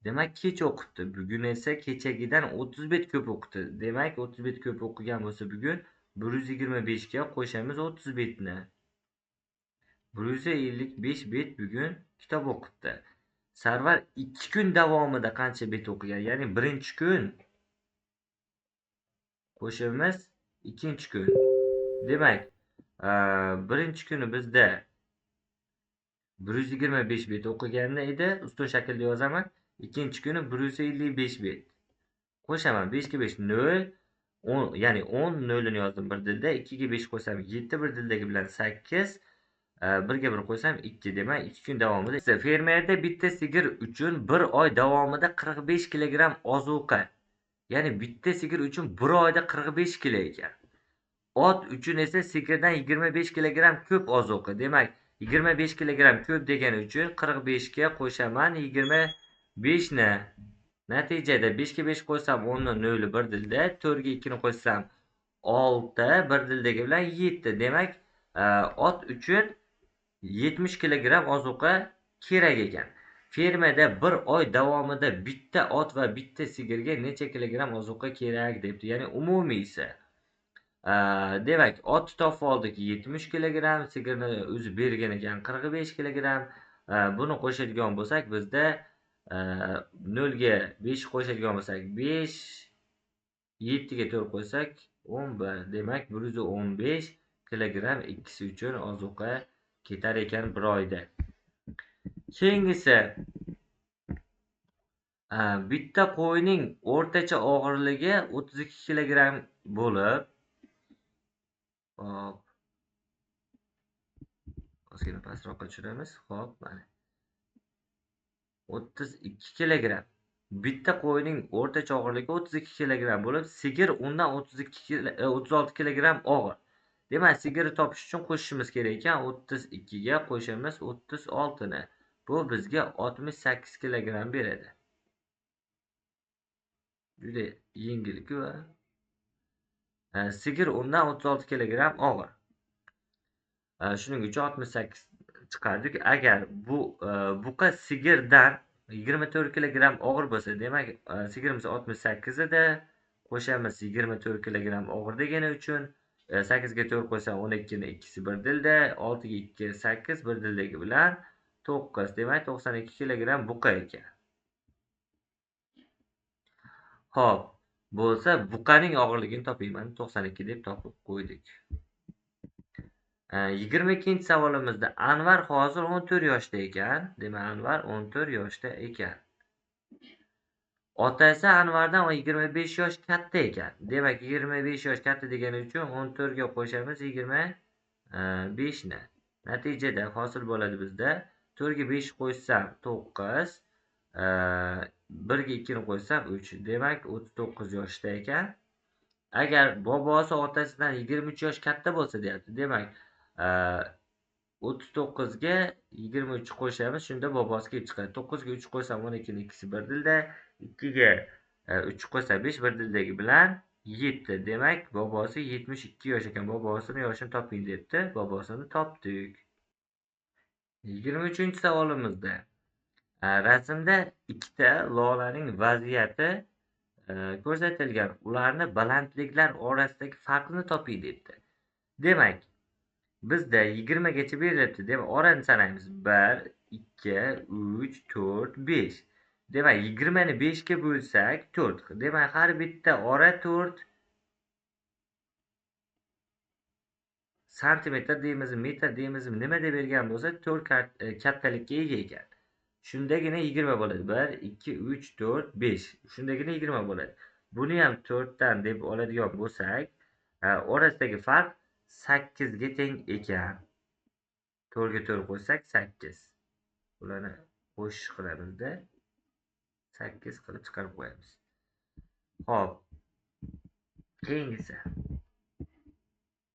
Demak, kecha o'qibdi. Bugun esa kechagidan 30 bet ko'p o'qidi. Demak, 30 bet ko'p o'qigan bo'lsa, bugun 125 ga qo'shamiz 30 betni. 155 bet bugun kitob o'qibdi. Sarvar 2 kun davomida qancha bet o'qigan? Ya'ni birinchi kun qo'shamiz ikkinchi kun. Demak, birinchi kuni bizda 125 bet o'qiganda edi. Ustun shaklda yozaman. Ikkinchi kuni 155 bet. Qo'shaman. 5 ga 5 0, 10, ya'ni 10 nolini yozdim bir dilda. 2 ga 5 qo'ysam 7, bir dildagi bilan 8, 1 ga 1 qo'ysam 2. Demak, 2 kun davomida fermerda bitta sigir uchun 1 oy davomida 45 kilogramm ozuqa. Ya'ni bitta sigir uchun 1 oyda 45 kilo ekan. Ot uchun esa sigirdan 25 kilogramm ko'p ozuqa. Demak, 25 kilogramm ko'p degani uchun 45 ga qo'shaman 25 ni. Natijada 5 ga 5 qo'ysam 10 ni 0 bir dilda, 4 ga 2 ni qo'ysam 6, bir dildagi bilan 7. Demak, ot uchun 70 kilogramm ozuqa kerak ekan. Fermada 1 oy davomida bitta ot va bitta sigirga necha kilogramm ozuqa kerak debdi. Ya'ni umumiysi. Demak, ot topib oldik 70 kilogramm, sigirni o'zi bergan ekan 45 kilogramm. Buni qo'shadigan bo'lsak, bizda 0 ga 5 qo'shadigan bo'lsak 5, 7 ga 4 qo'ysak 11. Demak, 115 kilogramm ikkisi uchun ozuqa ketar ekan bir oyda. Keyingisi, bitta qo'yning o'rtacha og'irligi 32 kilogramm bo'lib, hop, ozgina pastroqqa tushiramiz. Hop, mana 32 kilogramm. Bitta qo'yning o'rtacha og'irligi 32 kilogramm bo'lib, sigir undan 36 kilogramm og'ir. Demak, sigirni topish uchun qo'shishimiz kerak ekan. 32 ga qo'shamiz 36 ni. Bu bizga 68 kilogramm beradi. Juda yengil-ku. Sigir undan 36 kilogramm og'ir. Shuning uchun 68 chiqardik. Agar bu buqa sigirdan 24 kilogramm og'ir bo'lsa, demak, sigirimiz 68 edi, qo'shamiz 24 kilogramm og'ir degani uchun 8 ga 4 qo'ysam 12 ni ikkisi bir dilda, 6 ga 2 8, bir dildagi bilan 9. Demak, 92 kilogramm buqa ekan. Xo'p, bo'lsa buqaning og'irligini topayman. 92 deb topib qo'ydik. 22-savolimizda Anvar hozir 14 yoshda ekan. Demak, Anvar 14 yoshda ekan. Otasi Anvardan 25 yosh katta ekan. Demak, 25 yosh katta degani uchun 14 ga qo'shamiz 25 ni. Natijada hosil bo'ladi bizda 4 ga 5 qo'shsam 9, 1 ga 2 ni qo'shsam 3. Demak, 39 yoshda ekan. Agar bobosi otasidan 23 yosh katta bo'lsa deyapti. Demak, 39 ga 23 qo'shamiz, shunda bobosi kelib chiqadi. 9 ga 3 qo'shsam 12 ning ikkisi bir dilda, 2 ga 3 qo'shsam 5 bir dildagi bilan 7. Demak, bobosi 72 yosh ekan. Bobosini yoshini toping debdi. Bobosini topdik. 23-savolimizda rasmda ikkita lolaning vaziyati ko'rsatilgan. Ularni balandliklar orasidagi farqni toping debdi. Demak, bizda 20 gacha berilibdi. Demak, orani sanaymiz. 1, 2, 3, 4, 5. Demak, 20 ni 5 ga bo'lsak 4. Demak, har bitta ora 4 santimetr deymizmi, metr deymizmi, nima deb bergan bo'lsa 4 kattalikka ega ekan. Shundagina 20 bo'ladi. 1, 2, 3, 4, 5. Shundagina 20 bo'ladi. Buni ham 4 dan deb oladigan bo'lsak, orasidagi farq 8 ga teng ekan. 4 ga 4 qo'shsak 8. Ularni qo'shish qilamizda 8 qilib chiqarib qo'yamiz. Xo'p. Keyingisi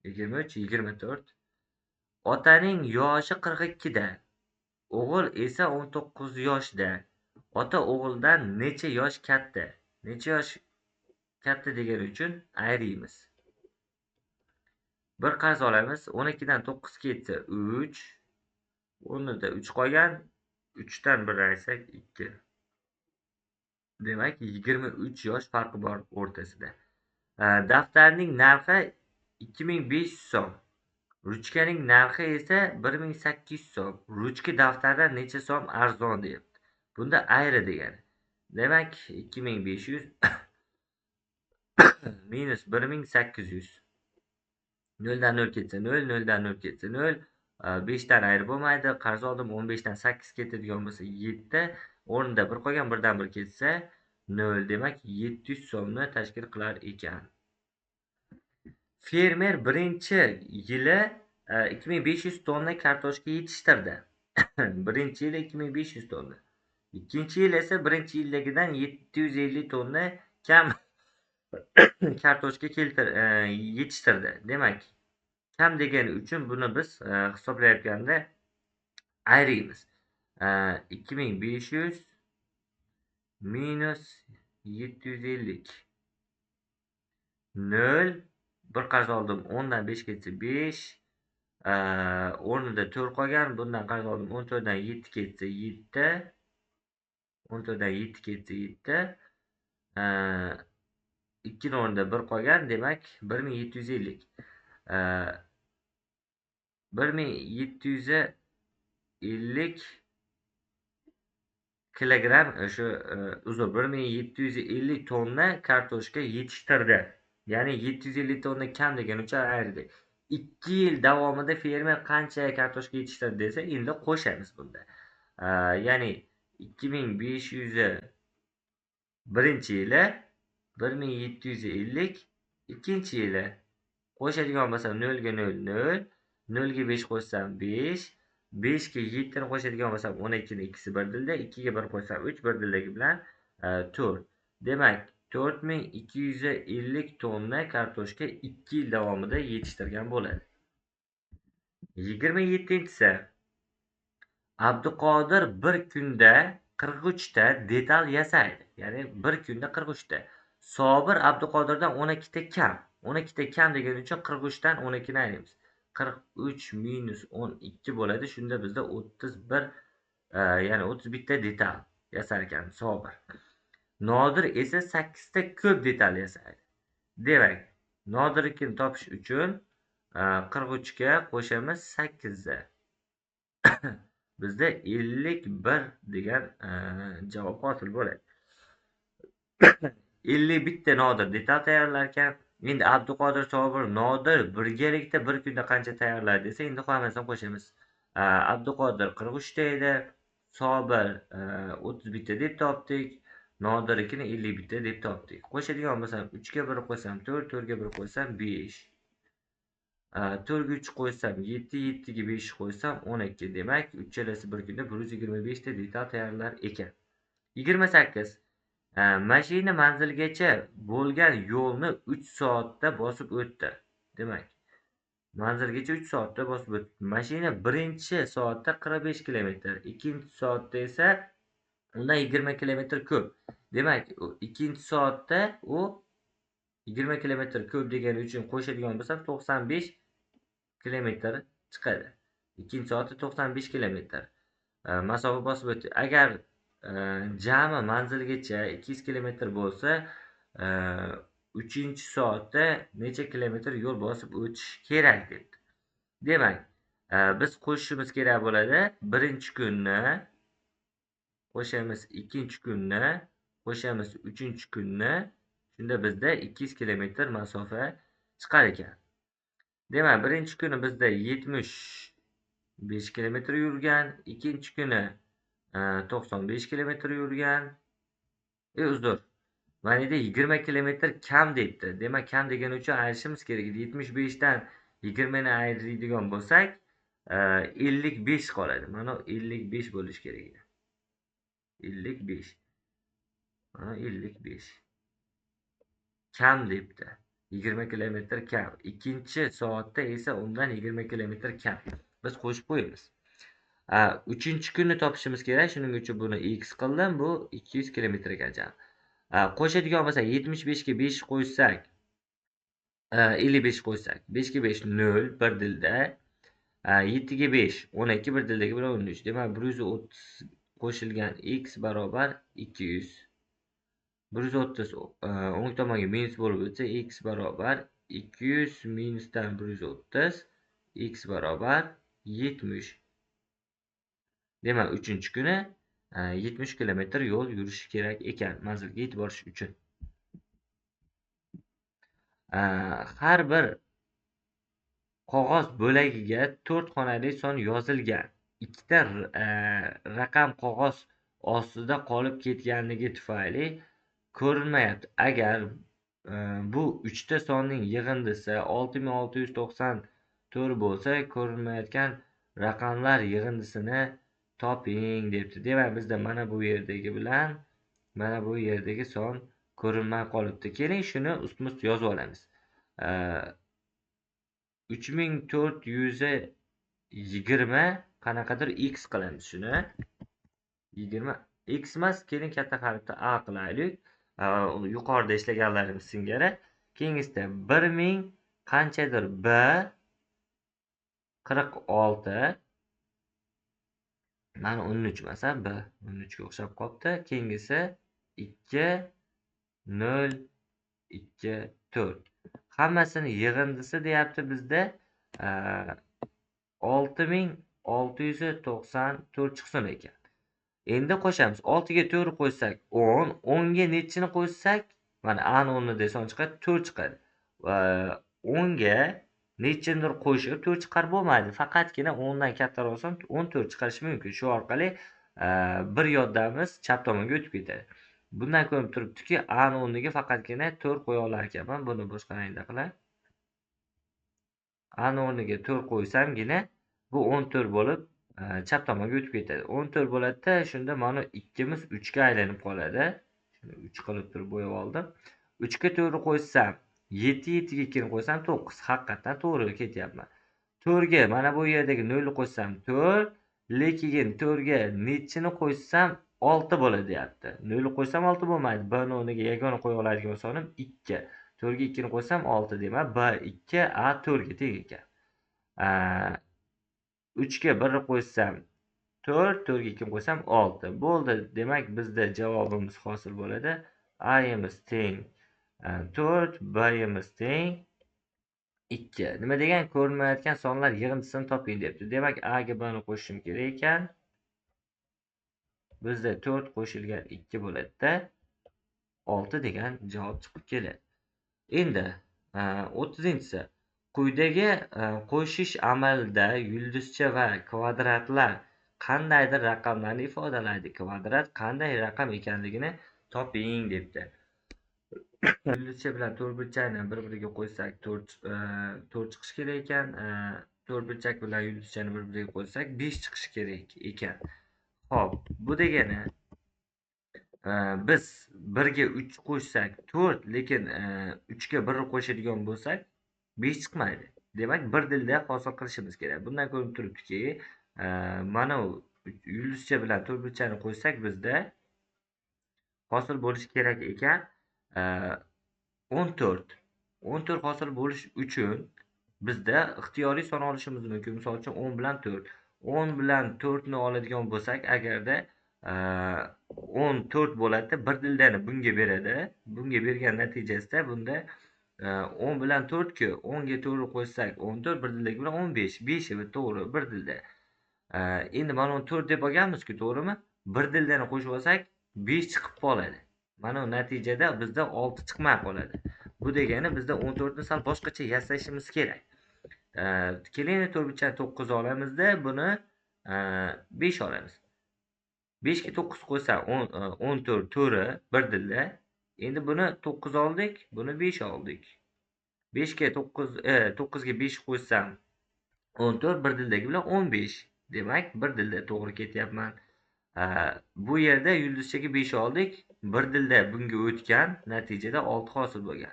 23, 24. Otaning yoshi 42 da, o'g'il esa 19 yoshda. Ota o'g'ildan necha yosh katta? Necha yosh katta degani uchun ayriymiz. Bir qarz olamiz. 12 dan 9 ketsa 3. O'rnida 3 qolgan. 3 dan 1 ayirsak 2. Demak, 23 yosh farqi bor o'rtasida. Daftarning narxi 2500 so'm. Ruchkaning narxi esa 1800 so'm. Ruchka daftardan necha so'm arzon deyapti. Bunda ayri degani. Demak, 2500 minus 1800. 0 dan 0 ketsa 0, 0 dan 0 ketsa 0, 5 dan ayirib bo'lmaydi. Qarz oldim, 15 dan 8 ketadigan bo'lsa 7, o'rnida 1 qolgan, 1 dan 1 ketsa 0. Demak, 700 so'mni tashkil qilar ekan. Fermer birinchi yili 2500 tonna kartoshka yetishtirdi. Birinchi yili 2500 tonna. Ikkinchi yil esa birinchi yildagidan 750 tonna kam kartoshka yetishtirdi. Demak, kam degani uchun buni biz hisoblayotganda ayriymiz. 2500 minus 750. 0, bir qarz oldim, 10 dan 5 ketsa 5, o'rnida 4 qolgan, bundan qarz oldim, 14 dan 7 ketsa 7, 14 dan 7 ketsa 7, 2 o'rnida 1 qolgan, demak 1750. 1750 kilogramm, o'sha uzr, 1750 tonna kartoshka yetishtirdi. Ya'ni 750 tonna kam degani uchun ayirdik. 2 yil davomida fermer qancha kartoshka yetishtirdi desa, endi qo'shamiz bunda. Ya'ni 2500 birinchi yili, 1750 ikkinchi yili. Qo'shadigan bo'lsam 0 ga 0 0, 0 ga 5 qo'shsam 5, 5 ga 7 ni qo'shadigan bo'lsam 12 ning ikkisi bir dilda, 2 ga 1 qo'shsam 3, bir dildagi bilan 4. Demak, 4250 tonna kartoshka 2 yil davomida yetishtirgan bo'ladi. 27-si. Abduqodir bir kunda 43 ta detal yasaydi. Ya'ni bir kunda 43 ta. Sobir Abduqodirdan 12 ta kam. 12 ta kam degani uchun 43 dan 12 ni ayiramiz. 43 minus 12 bo'ladi. Shunda bizda 31, ya'ni 31 ta detal yasar ekan Sobir. Nodir esa 8 ta ko'p detal yasaydi. Demak, Nodirnikini topish uchun 43 ga qo'shamiz 8 ni. Bizda 51 degan javob hosil bo'ladi. 51 ta Nodir detal tayyorlar ekan. Endi Abduqodir, Sobir, Nodir birgalikda bir kunda qancha tayyorladi desa, endi hammasini qo'shamiz. Abduqodir 43 ta edi, Sobir 31 ta deb topdik. Nodirnikini 51 deb topdik. Qo'shadigan bo'lsam 3 ga 1 qo'ysam 4, 4 ga 1 qo'ysam 5. 4 ga 3 qo'ysam 7, 7 ga 5 qo'ysam 12. Demak, uchalasi bir kunda 125 ta detal tayyorlar ekan. 28. Mashina manzilgacha bo'lgan yo'lni 3 soatda bosib o'tdi. Demak, manzilgacha 3 soatda bosib o'tdi. Mashina birinchi soatda 45 kilometr, ikkinchi soatda esa undan 20 kilometr ko'p. Demak, ikkinchi soatda u 20 kilometr ko'p degani uchun qo'shadigan bo'lsam 95 kilometr chiqadi. Ikkinchi soatda 95 kilometr masofa bosib o'tdi. Agar jami manzilgacha 200 kilometr bo'lsa, 3-soatda necha kilometr yo'l bosib o'tish kerak debdi. Demak, biz qo'shishimiz kerak bo'ladi. Birinchi kunni qo'shamiz, ikkinchi kunni qo'shamiz, uchinchi kunni. Shunda bizda 200 kilometr masofa chiqar ekan. Demak, birinchi kuni bizda 75 kilometr yurgan, ikkinchi kuni 95 kilometr yurgan. Uzr. Mana yerda 20 kilometr kam debdi. Demak, kam degani uchun ayirishimiz kerak edi. 75 dan 20 ni ayiradigan bo'lsak, 55 qoladi. Mana 55 bo'lishi kerak edi. 55. Mana 55. Kam debdi. 20 kilometr kam. Ikkinchi soatda esa undan 20 kilometr kam. Biz qo'shib qo'yamiz. Uchinchi kunni topishimiz kerak. Shuning uchun buni x qildim. Bu 200 kilometrga jam. Qo'shadigan bo'lsak 75 ga 5 qo'ysak, 55 qo'ysak, 5 ga 5 0 bir dilda, 7 ga 5 12 bir dildagi bilan 13. Demak, 130 qo'shilgan x barobar 200. 130 o'ng tomonga minus bo'lib o'tsa, x barobar 200 minusdan 130, x barobar 70. Demak, 3-kuni 70 kilometr yo'l yurishi kerak ekan manzilga yetib borish uchun. Har bir qog'oz bo'lagiga 4 xonali son yozilgan. Ikkita raqam qog'oz ostida qolib ketganligi tufayli ko'rinmayapti. Agar bu 3 ta sonning yig'indisi 6694 bo'lsa, ko'rinmayotgan raqamlar yig'indisini toping debdi. Demak, bizda mana bu yerdagi bilan mana bu yerdagi son ko'rinmay qolibdi. Keling, shuni ustma-ust yozib olamiz. 3420 qanaqadir x qilamiz shuni. 20 x emas, keling katta harfda a qilaylik. Yuqorida ishlaganlarimiz singari. Keyingisida 1000 qanchadir b 46. Mana 13 masalan, b 13 ga o'xshab qolibdi. Keyingisi 2 0 2 4. Hammasini yig'indisi deyapti bizda 6694 chiqsin ekan. Endi qo'shamiz. 6 ga 4 qo'ysak 10, 10 ga nechini qo'ysak, mana a ni o'rnida son chiqadi, 4 chiqadi. 10 ga nechinidir qo'shib 4 chiqarib bo'lmaydi. Faqatgina 10 dan kattaroq son 14 chiqarish mumkin. Shu orqali bir yoddamiz chap tomonga o'tib ketadi. Bundan ko'rinib turibdiki, a ni o'rniga faqatgina 4 qo'ya olar ekanman. Buni boshqa rangda qilay. A ni o'rniga 4 qo'ysamgina bu 14 bo'lib chap tomonga o'tib ketadi. 14 bo'ladi-da, shunda mana 2imiz 3 ga aylanib qoladi. Shuni 3 qilib turib bo'yab oldim. 3 ga 4 qo'ysam 7, 7 ga 2 qo'ysam 9. Haqiqatan to'g'ri ketyapman. 4 ga mana bu yerdagi 0 ni qo'ysam 4, lekin 4 ga nechini qo'ysam 6 bo'ladi deyapti. 0 ni qo'ysam 6 bo'lmaydi. B ni o'rniga yagona qo'ya oladigan sonim 2. 4 ga 2 ni qo'ysam 6 demak, B 2, A 4 ga teng ekan. 3 ga 1 ni qo'ysam 4, 4 ga 2 ni qo'ysam 6. Bo'ldi. Demak, bizda javobimiz hosil bo'ladi. A'miz teng 4, B'miz teng 2. Nima degan? Ko'rinmayotgan sonlar yig'indisini toping debdi. Demak, A ga B ni qo'shishim kerak ekan. Bizda 4 qo'shilgan 2 bo'ladi-da, 6 degan javob chiqib keladi. Endi 30-inchisi. Quyidagi qo'shish amalida yulduzcha va kvadratlar qandaydir raqamlarni ifodalaydi. Kvadrat qanday raqam ekanligini toping debdi. Yulduzcha bilan to'rtburchakni bir-biriga qo'ysak 4 chiqishi kerak ekan. To'rtburchak bilan yulduzchani bir-biriga qo'ysak 5 chiqishi kerak ekan. Xo'p, bu degani biz 1 ga 3 qo'shsak 4, lekin 3 ga 1 qo'shadigan bo'lsak 5 chiqmaydi. Demak, bir dilda hosil qilishimiz kerak. Bundan ko'rinib turibdiki, mana yulduzcha bilan to'rtburchakni qo'ysak bizda hosil bo'lishi kerak ekan 14. 14 hosil bo'lish uchun bizda ixtiyoriy son olishimiz mumkin. Misol uchun 10 bilan 4. 10 bilan 4 ni oladigan bo'lsak, agarda 14 bo'ladi, bir dildani bunga beradi. Bunga bergan natijasida bunda 10 bilan 4 ku 10 ga 4 qo'shsak 14, bir dildagi bilan 15, 5 to'g'ri bir dilda. Endi mana uni 4 deb olganmiz-ku, to'g'rimi? Bir dildani qo'shib olsak 5 chiqib qoladi. Mana bu natijada bizda 6 chiqmay qoladi. Bu degani bizda 14 ni sal boshqacha yasashimiz kerak. Keling, to'rtburchakni 9 olamizda, buni 5 olamiz. 5 ga 9 qo'ysak 14 to'g'ri bir dilda. Endi buni 9 oldik, buni 5 oldik. 5 ga 9, 9 ga 5 qo'ysam 14, bir dildagi bilan 15. Demak, bir dilda to'g'ri ketyapman. Bu yerda yulduzchaga 5 oldik, bir dilda bunga o'tgan, natijada 6 hosil bo'lgan.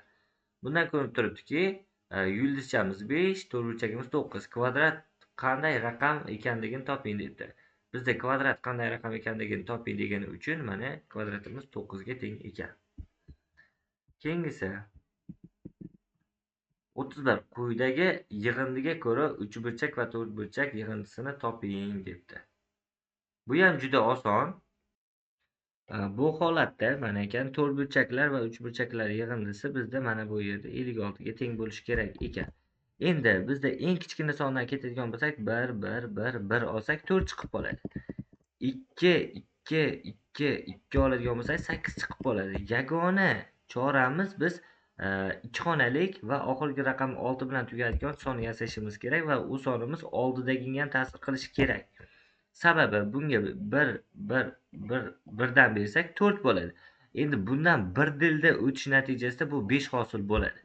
Bundan ko'rinib turibdiki, yulduzchamiz 5, to'rtburchagimiz 9. Kvadrat qanday raqam ekanligini toping debdi. Bizda kvadrat qanday raqam ekanligini toping degani uchun mana kvadratimiz 9 ga teng ekan. Keyingisi 31. Quyidagi yig'indiga ko'ra uchburchak va to'rtburchak yig'indisini toping debdi. Bu ham juda oson. Bu holatda mana ekan to'rtburchaklar va uchburchaklar yig'indisi bizda mana bu yerda 56 ga teng bo'lishi kerak ekan. Endi bizda eng kichkina sondan ketadigan bo'lsak 1 1 1 1 olsak 4 chiqib qoladi. 2 2 2 2 oladigan bo'lsak 8 chiqib qoladi. Yagona choramiz biz 2 xonalik va oxirgi raqam 6 bilan tugaydigan son yasashimiz kerak va u sonimiz oldidagiga ham ta'sir qilishi kerak. Sababi bunga 1 1 1 1dan bersak 4 bo'ladi. Endi bundan bir dilda o'tish natijasida bu 5 hosil bo'ladi.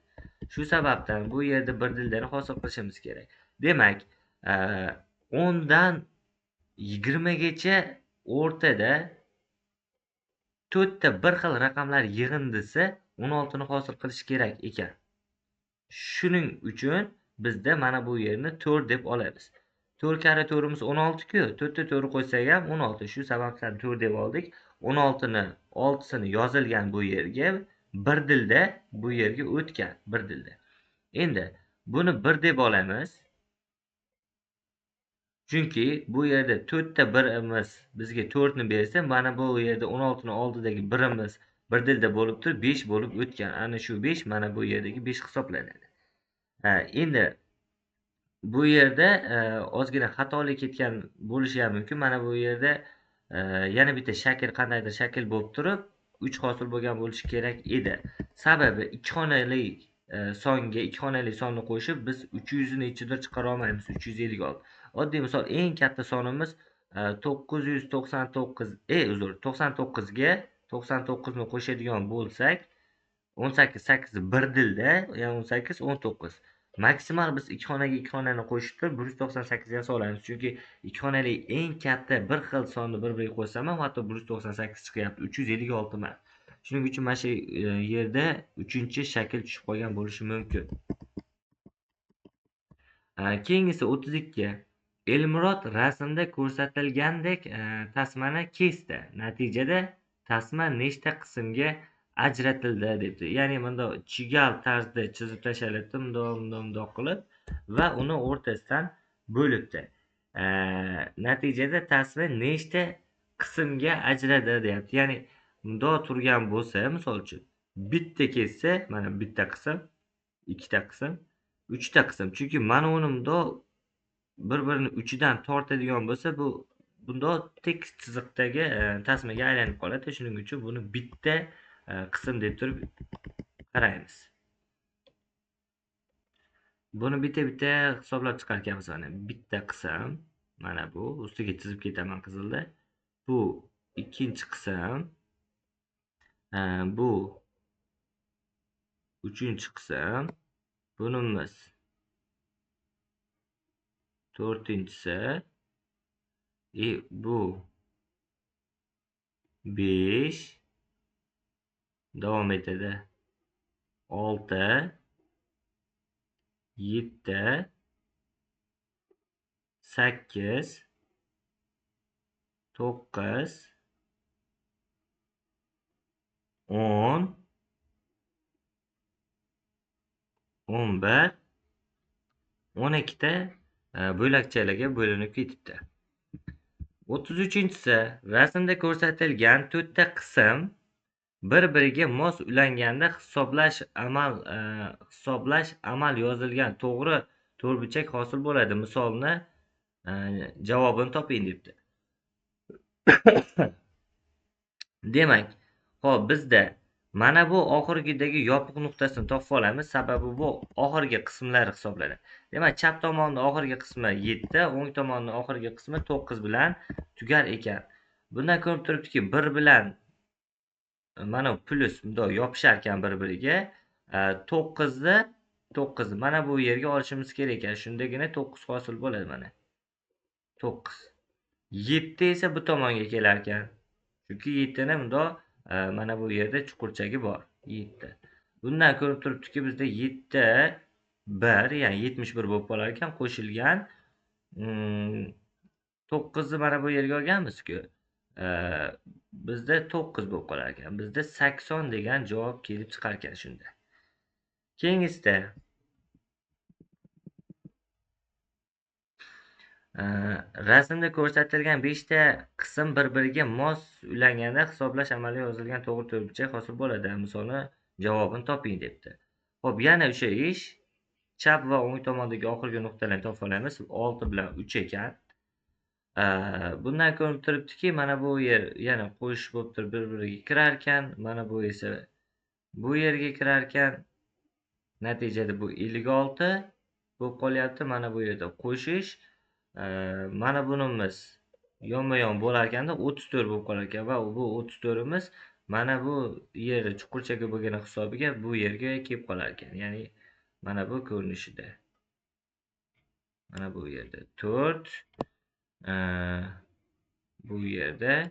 Shu sababdan bu yerda bir dildani hosil qilishimiz kerak. Demak, 10 dan 20 gacha o'rtada 4 ta bir xil raqamlar yig'indisi 16 ni hosil qilish kerak ekan. Shuning uchun bizda mana bu yerni 4 deb olamiz. 4 karra 4imiz 16 ku, 4 ta 4 qo'ysak ham 16. Shu sababdan 4 deb oldik. 16 ni 6sini yozilgan bu yerga, bir dilda bu yerga o'tgan, bir dilda. Endi buni 1 deb olamiz. Chunki bu yerda 4 ta 1imiz bizga 4 ni bersa, mana bu yerda 16 ni oldidagi 1imiz bir dilda bo'lib turib 5 bo'lib o'tgan. Ana shu 5 mana bu yerdagi 5 hisoblanadi. Endi bu yerda ozgina xatolik ketgan bo'lishi ham mumkin. Mana bu yerda yana bitta shakl, qandaydir shakl bo'lib turib 3 hosil bo'lgan bo'lishi kerak edi. Sababi 2 xonali songa 2 xonali sonni qo'shib biz 300 ni ichidan chiqara olmaymiz, 356. Oddiy misol, eng katta sonimiz 999, uzr, 99 ga 99 ni qo'shadigan bo'lsak 18 8 bir dilda, ya'ni 18 19. Maksimal biz 2 xonaga 2 xonani qo'shib turib 198 yasa olamiz. Chunki 2 xonali eng katta bir xil sonni bir-biriga qo'shsam ham hatto 198 chiqyapti, 356 emas. Shuning uchun mana shu yerda 3-shakl tushib qolgan bo'lishi mumkin. Keyingisi 32. Elmurod rasmda ko'rsatilgandek tasmani kesdi. Natijada tasma nechta qismga ajratildi debdi. Ya'ni bunda chigal tarzda chizib tashlalibdi, bundoq bundoq bundoq qilib va uni o'rtasidan bo'libdi. Natijada tasma nechta qismga ajradi deyapti. Ya'ni bundoq turgan bo'lsa, misol uchun bitta ketsa, mana bitta qism, ikkita qism, uchta qism. Chunki mana uni bundoq bir-birini uchidan tortadigan bo'lsa, bu bundoq tekis chiziqdagi tasmaga aylanib qoladi. Shuning uchun buni bitta qism deb turib qaraymiz. Buni bitta-bitta hisoblab chiqar ekanmiz. Mana bitta qism, mana bu ustiga chizib ketaman qizilda. Bu ikkinchi qism. Bu 3-qism, bunimiz 4-inchisi, bu 5, davom etadi 6, 7, 8, 9, 10, 11, 12 ta bo'lakchalarga bo'linib ketibdi. 33-inchisi rasmda ko'rsatilgan 4 ta qism bir-biriga mos ulanganda hisoblash amal yozilgan to'g'ri to'rtburchak hosil bo'ladi. Misolni javobini toping debdi. Demak, xo'p, bizda mana bu oxirgidagi yopiq nuqtasini topib olamiz, sababi bu oxirgi qismlar hisoblanadi. Demak, chap tomonning oxirgi qismi 7, o'ng tomonning oxirgi qismi 9 bilan tugar ekan. Bundan ko'rinib turibdiki, 1 bilan mana plyus bundoq yopishar ekan bir-biriga. 9 mana bu yerga olishimiz kerak ekan. Shundagina 9 hosil bo'ladi mana. 9. 7 esa bu tomonga kelar ekan. Chunki 7 ni bundoq mana bu yerda chuqurchagi bor. 7. Bundan ko'rinib turibdiki, bizda 7 1, ya'ni 71 bo'lib qolar ekan, qo'shilgan 9 ni mana bu yerga olganmiz-ku. Bizda 9 bo'lib qolar ekan. Bizda 80 degan javob kelib chiqar ekan shunda. Keyingisida rasmda ko'rsatilgan 5 ta qism bir-biriga mos ulanganda hisoblash amali yozilgan to'g'ri to'rtburchak hosil bo'ladi. Misolni javobini toping debdi. Xo'p, yana o'sha ish, chap va o'ng tomondagi oxirgi nuqtalarni topib olamiz. 6 bilan 3 ekan. Bundan ko'rinib turibdiki, mana bu yer yana qo'shish bo'lib turib bir-biriga kirar ekan, mana bu esa bu yerga kirar ekan. Natijada bu 56 bo'lib qolyapti. Mana bu yerda qo'shish, mana bunimiz yonma-yon bo'lar ekanda 34 bo'lib qolar ekan va bu 34imiz mana bu yeri chuqurchaga bo'lgani hisobiga bu yerga kelib qolar ekan. Ya'ni mana bu ko'rinishida. Mana bu yerda 4, bu yerda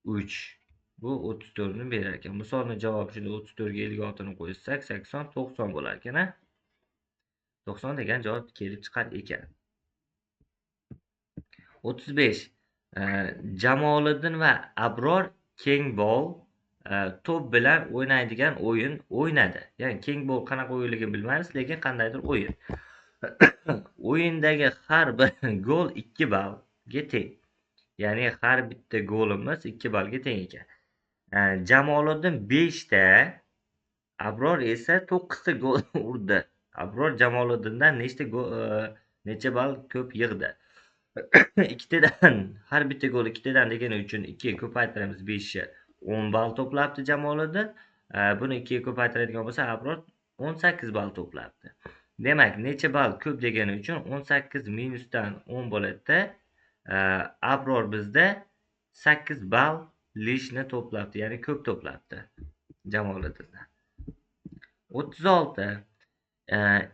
3. Bu 34 ni berar ekan. Misolni javobi shunda 34 ga 56 ni qo'ysak 80, 90 bo'lar ekan, a? 90 degan javob kelib chiqar ekan. 35. Jamoliddin va Abror kengbol to'p bilan o'ynaydigan o'yin o'ynadi. Ya'ni kengbol qanaqa o'yinligini bilmaymiz, lekin qandaydir o'yin. O'yindagi har bir gol 2 ballga teng. Ya'ni har bitta golimiz 2 ballga teng ekan. Jamoliddin 5 ta, Abror esa 9 ta gol urdi. Abror Jamoliddindan necha ball ko'p yig'di? Ikkitadan, har bitta gol ikkitadan degani uchun 2 ga ko'paytiramiz 5 ni, 10 ball to'plabdi Jamoliddin. Buni 2 ga ko'paytiradigan bo'lsa, Abror 18 ball to'plabdi. Demak, necha ball ko'p degani uchun 18 minusdan 10 bo'ladi. Abror bizda 8 ball lishni to'plabdi, ya'ni ko'p to'plabdi Jamoliddindan. 36.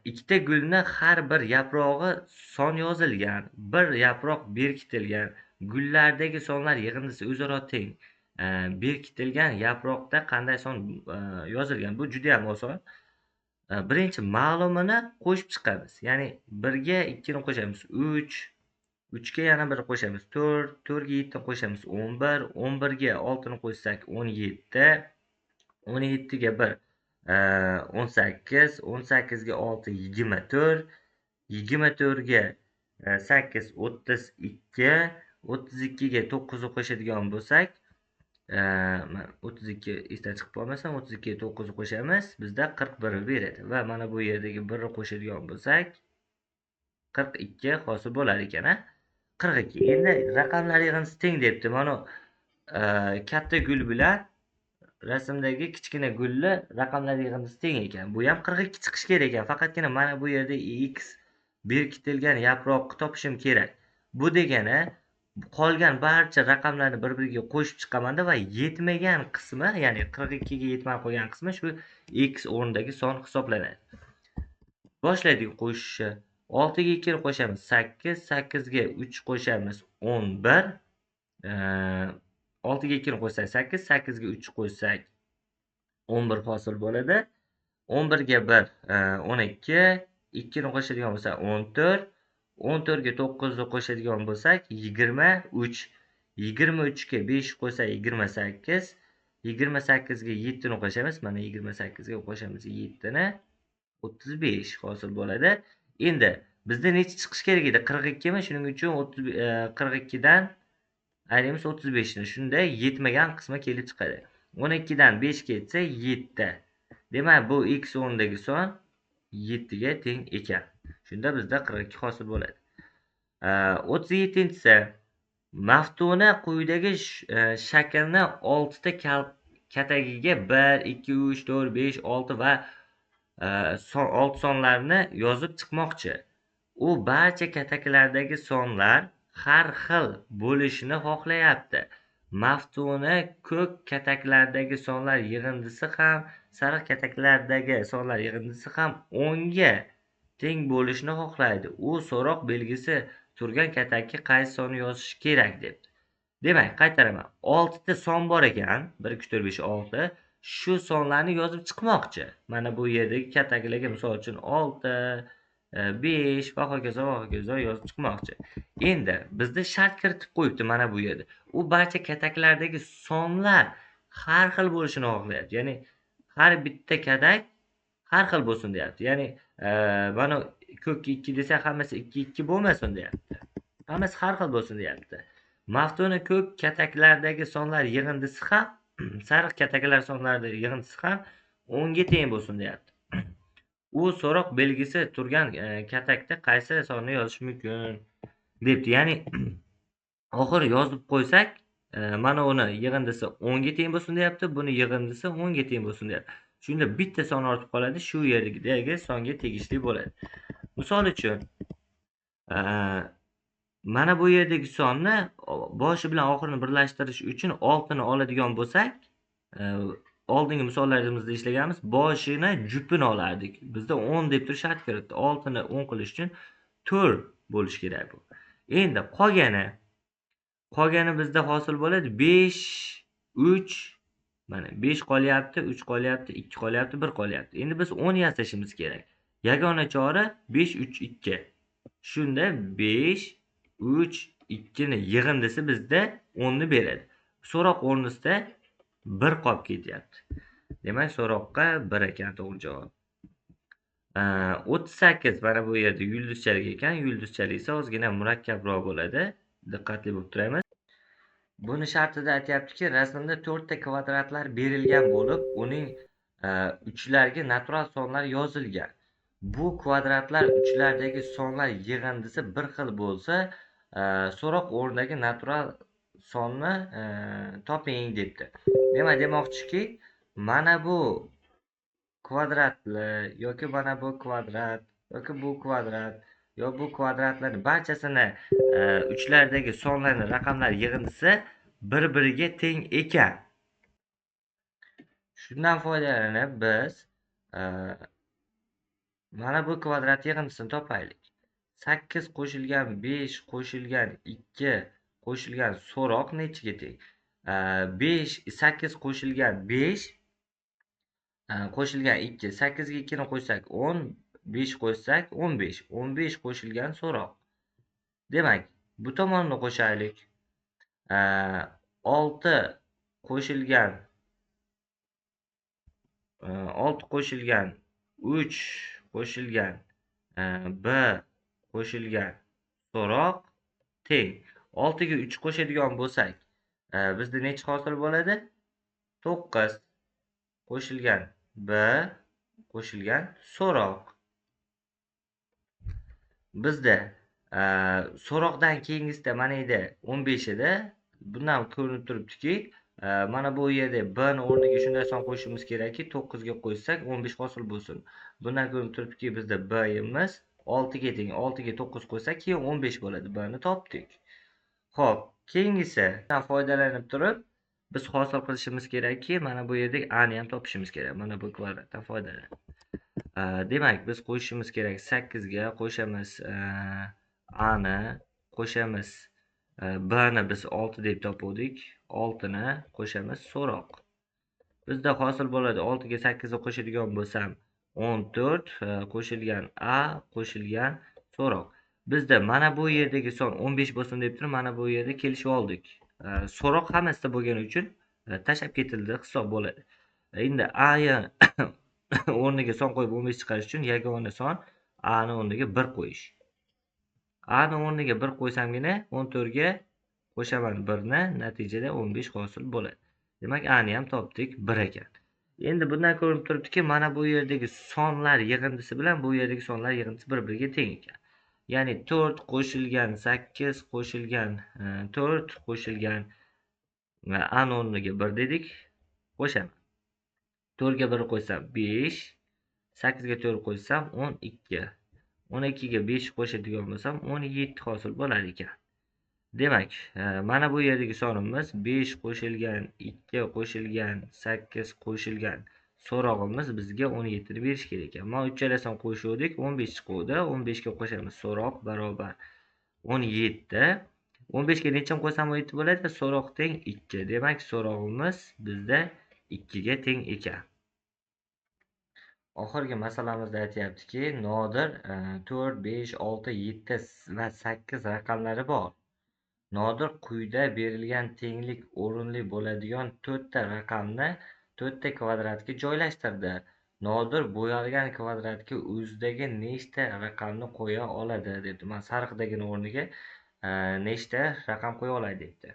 Ikkita gulni har bir yaprog'i son yozilgan, bir yaproq berkitilgan. Gullardagi sonlar yig'indisi o'zaro teng. Berkitilgan yaproqda qanday son yozilgan? Bu juda ham oson. Birinchi ma'lumini qo'shib chiqamiz. Ya'ni 1 ga 2 ni qo'shamiz 3, 3 ga yana 1 qo'shamiz 4, 4 ga 7 ni qo'shamiz 11, 11 ga 6 ni qo'shsak 17, 17 ga 1 18, 18 ga 6 24, 24 ga 8 32, 32 ga 9 ni qo'shadigan bo'lsak, 32 esdan chiqib qolmasam, 32 ga 9 ni qo'shamiz, bizda 41 beradi va mana bu yerdagi 1 ni qo'shadigan bo'lsak 42 hosil bo'lar ekan, a? 42. Endi raqamlar yig'indisi teng debdi. Mana katta gul bilan rasmdagi kichkina gulli raqamlar yig'indisi teng ekan. Bu ham 42 chiqishi kerak ekan. Faqatgina mana bu yerda x berkitilgan yaproqni topishim kerak. Bu degani Qolgan barcha raqamlarni bir-biriga qo'shib chiqamanda va yetmagan qismi, ya'ni 42 ga yetmay qolgan qismi shu x o'rnidagi son hisoblanadi. Boshladik qo'shishni. 6 ga 2 qo'shamiz 8, 8 ga 3 qo'shamiz 11. 6 ga 2 qo'shsak 8, 8 ga 3 qo'shsak 11 hosil bo'ladi. 11 ga 1 12, 2 ni qo'shadigan bo'lsak 14, 14 ga 9 ni qo'shadigan bo'lsak 23, 23 ga 5 qo'shsak 28, 28 ga 7 ni qo'shamiz. Mana 28 ga qo'shamiz 7 ni, 35 hosil bo'ladi. Endi bizda necha chiqish kerak edi? 42 mi? Shuning uchun 42 dan ayiramiz 35 ni. Shunda yetmagan qismi kelib chiqadi. 12 dan 5 ketsa 7. Demak, bu x o'rnidagi son 7 ga teng ekan. Shunda bizda 42 hosil bo'ladi. 37-si maftuna quyidagi shaklni 6 ta katagiga 1, 2, 3, 4, 5, 6 va 6 sonlarni yozib chiqmoqchi. U barcha kataklardagi sonlar har xil bo'lishini xohlayapti. Maftuna ko'k kataklardagi sonlar yig'indisi ham, sariq kataklardagi sonlar yig'indisi ham 10 ga teng bo'lishini xohlaydi. U so'roq belgisi turgan katakka qaysi sonni yozish kerak debdi. Demak, qaytaraman. 6 ta son bor ekan. 1, 2, 4, 5, 6. Shu sonlarni yozib chiqmoqchi. Mana bu yerdagi kataklarga misol uchun 6, 5 va hokazo va hokazo yozib chiqmoqchi. Endi bizda shart kiritib qo'yibdi mana bu yerda. U barcha kataklardagi sonlar har xil bo'lishini xohlayapti. Ya'ni har bitta katak har xil bo'lsin deyapti. Ya'ni mana ko'k 2 desa hammasi 2 2 bo'lmasin deyapti. Hammasi har xil bo'lsin deyapti. Maftuna ko'k kataklardagi sonlar yig'indisi ham, sariq kataklar sonlari yig'indisi ham 10 ga teng bo'lsin deyapti. U so'roq belgisi turgan katakda qaysi sonni yozish mumkin debdi. Ya'ni oxiri yozib qo'ysak, mana uni yig'indisi 10 ga teng bo'lsin deyapti, buni yig'indisi 10 ga teng bo'lsin deyapti. Shunda bitta son ortib qoladi, shu yerdagi songa tegishli bo'ladi. Misol uchun, mana bu yerdagi sonni boshi bilan oxirini birlashtirish uchun 6 ni oladigan bo'lsak, oldingi misollarimizda ishlaganmiz, boshini jupini olardik. Bizda 10 deb turib shart kiritdi. 6 ni 10 qilish uchun 4 bo'lishi kerak bu. Endi qolgani bizda hosil bo'ladi 5, 3, mana 5 qolyapti, 3 qolyapti, 2 qolyapti, 1 qolyapti. Endi biz 10 yasashimiz kerak. Yagona chora 5, 3, 2. Shunda 5, 3, 2 ni yig'indisi bizda 10 ni beradi. So'roq o'rnida 1 qolib ketyapti. Demak, so'roqqa 1 ekan to'g'ri javob. 38 mana bu yerda yulduzchalik ekan. Yulduzchalik esa ozgina murakkabroq bo'ladi. Diqqatli bo'lib turamiz. Buni shartida aytyaptiki, rasmda 4 ta kvadratlar berilgan bo'lib, uning uchlariga natural sonlar yozilgan. Bu kvadratlar uchlaridagi sonlar yig'indisi bir xil bo'lsa, so'roq o'rnidagi natural sonni toping debdi. Nima demoqchiki, mana bu kvadratlar yoki mana bu kvadrat yoki bu kvadrat yo bu kvadratlarning barchasini uchlaridagi sonlarning raqamlar yig'indisi bir-biriga teng ekan. Shundan foydalanib biz mana bu kvadrat yig'indisini topaylik. 8 qo'shilgan 5 qo'shilgan 2 qo'shilgan so'roq nechiga teng? 5 8 qo'shilgan 5 qo'shilgan 2, 8 ga 2 ni qo'shsak 10, 5 qo'shsak 15, 15 qo'shilgan so'roq. Demak, bu tomonni qo'shaylik. 6 qo'shilgan 6 qo'shilgan 3 qo'shilgan 1 qo'shilgan so'roq teng. 6 ga 3 qo'shadigan bo'lsak, bizda necha hosil bo'ladi? 9 qo'shilgan 1 qo'shilgan so'roq. Bizda so'roqdan keyingisida mana edi 15 edi. Bundan ko'rinib turibdiki, mana bu yerda b ni o'rniga shunday son qo'shishimiz kerakki, 9 ga qo'shsak 15 hosil bo'lsin. Bundan ko'rinib turibdiki, bizda b-imiz 6 ga teng. 6 ga 9 qo'shsak, keyin 15 bo'ladi. B ni topdik. Xo'p, keyingisi foydalanib turib biz hosil qilishimiz kerakki, mana bu yerdagi a ni ham topishimiz kerak. Mana bu kvadratdan foydalanib. Demak, biz qo'shishimiz kerak 8 ga qo'shamiz a ni, qo'shamiz b ni biz 6 deb topuvdik. 6 ni qo'shamiz so'roq. Bizda hosil bo'ladi 6 ga 8 ni qo'shadigan bo'lsam 14 qo'shilgan a qo'shilgan so'roq. Bizda mana bu yerdagi son 15 bo'lsin deb turib, mana bu yerda kelishib oldik. So'roq hammasida bo'lgani uchun tashlab ketildi, hisob bo'ladi. Endi a ni o'rniga son qo'yib 15 chiqarish uchun yagona son a ni o'rniga 1 qo'yish. A ni o'rniga 1 qo'ysamgina 14 ga qo'shaman 1 ni, natijada 15 hosil bo'ladi. Demak, a ni ham topdik, 1 ekan. Endi bundan ko'rinib turibdiki, mana bu yerdagi sonlar yig'indisi bilan bu yerdagi sonlar yig'indisi bir-biriga teng ekan. Ya'ni 4 qo'shilgan 8 qo'shilgan 4 qo'shilgan a ni o'rniga 1 dedik, qo'shaman. 4 ga 1 qo'ysam 5, 8 ga 4 qo'ysam 12. 12 ga 5 qo'shadigan bo'lsam 17 hosil bo'lar ekan. Demak, mana bu yerdagi sonimiz 5 qo'shilgan 2 qo'shilgan 8 qo'shilgan so'rog'imiz bizga 17 ni berish kerak ekan. Mana uchalasini qo'shuvdik, 15 chiquvdi. 15 ga qo'shamiz so'roq barobar 17. 15 ga nechani qo'ysam 17 bo'ladi? So'roq teng 2. Demak, so'rog'imiz bizda 2 ga teng ekan. Oxirgi masalamizda aytyaptiki, Nodir 4, 5, 6, 7 va 8 raqamlari bor. Nodir quyida berilgan tenglik o'rinli bo'ladigan 4 ta raqamni 4 ta kvadratga joylashtirdi. Nodir bo'yalgan kvadratga o'zidagi nechta raqamni qo'ya oladi debdi. Mana sariqdagini o'rniga nechta raqam qo'ya oladi debdi.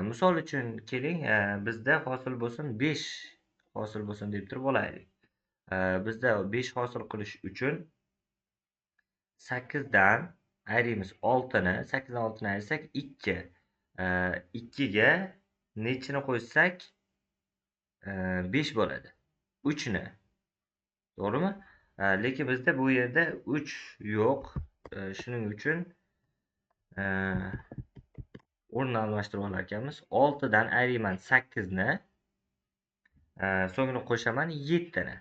Misol uchun keling, bizda hosil bo'lsin 5 hosil bo'lsin deb turib olaylik. Bizda 5 hosil qilish uchun 8 dan ayrimiz 6 ni, 8 dan 6 ni ayirsak 2. 2 ga nechini qo'ysak 5 bo'ladi. 3 ni. To'g'rimi? Lekin bizda bu yerda 3 yo'q. Shuning uchun o'rni almashtirib olar ekanmiz. 6 dan ayriman 8 ni, so'ngra qo'shaman 7 ni.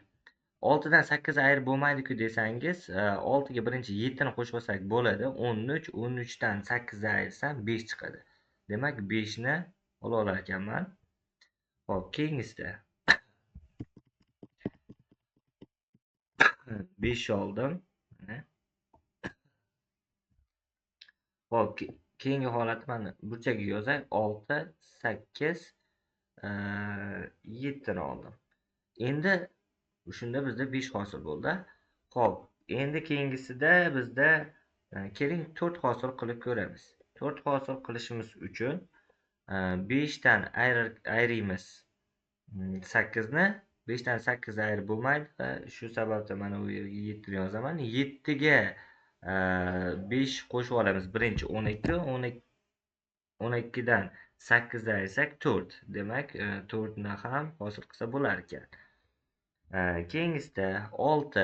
6 dan 8 ayirib bo'lmaydi-ku desangiz, 6 ga birinchi 7 ni qo'shib olsak bo'ladi. 13, 13 dan 8 ni ayirsam 5 chiqadi. Demak, 5 ni ola olar ekanman. Xo'p, keyingisida 5 oldim. Xo'p, keyingi holatni mana burchagiga yozay. 6, 8, 7 ni oldim. Endi shunda bizda 5 hosil bo'ldi. Xo'p, endi keyingisida bizda keling 4 hosil qilib ko'ramiz. 4 hosil qilishimiz uchun 5 dan ayrimiz 8 ni, 5 dan 8 ayirib bo'lmaydi. Shu sababdan mana bu yerga 7 ni yozaman. 7 ga 5 qo'shib olamiz. Birinchi 12, 12 dan 8 ni ayirsak 4. Demak, 4 ni ham hosil qilsa bo'lar ekan. Keyingisida 6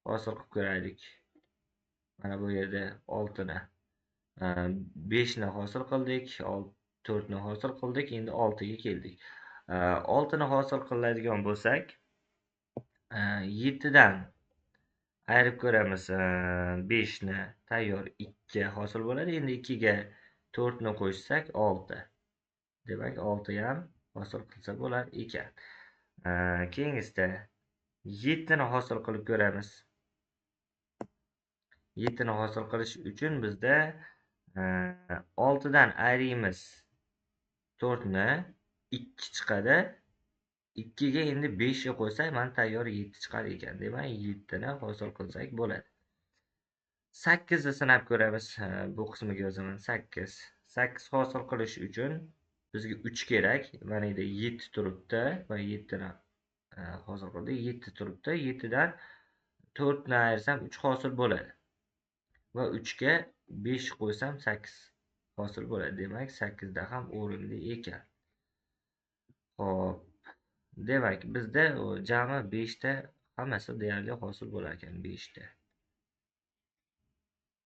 hosil qilib ko'raylik. Mana bu yerda 6 ni, 5 ni hosil qildik, 4 ni hosil qildik, endi 6 ga keldik. 6 ni hosil qiladigan bo'lsak, 7 dan ayirib ko'ramiz, 5 ni tayyor 2 hosil bo'ladi. Endi 2 ga 4 ni qo'shsak 6. Demak, 6 ham hosil qilsa bo'lar ekan. Keyingisida 7 ni hosil qilib ko'ramiz. 7 ni hosil qilish uchun bizda 6 dan ayrimiz 4 ni, 2 chiqadi. 2 ga endi 5 ni qo'ysak, mana tayyor 7 chiqar ekan. Demak, 7 ni hosil qilsak bo'ladi. 8 ni sinab ko'ramiz. Bu qismiga yozaman 8. 8 hosil qilish uchun bizga 3 kerak. Mana yerda 7 turibdi. Va 7 ni hosil qildik. 7 turibdi. 7 dan 4 ni ayirsam 3 hosil bo'ladi. Va 3 ga 5 qo'ysam 8 hosil bo'ladi. Demak, 8 da ham o'rinli ekan. Xo'p, demak, bizda jami 5 ta hammasi deyarli hosil bo'lar ekan, 5 ta.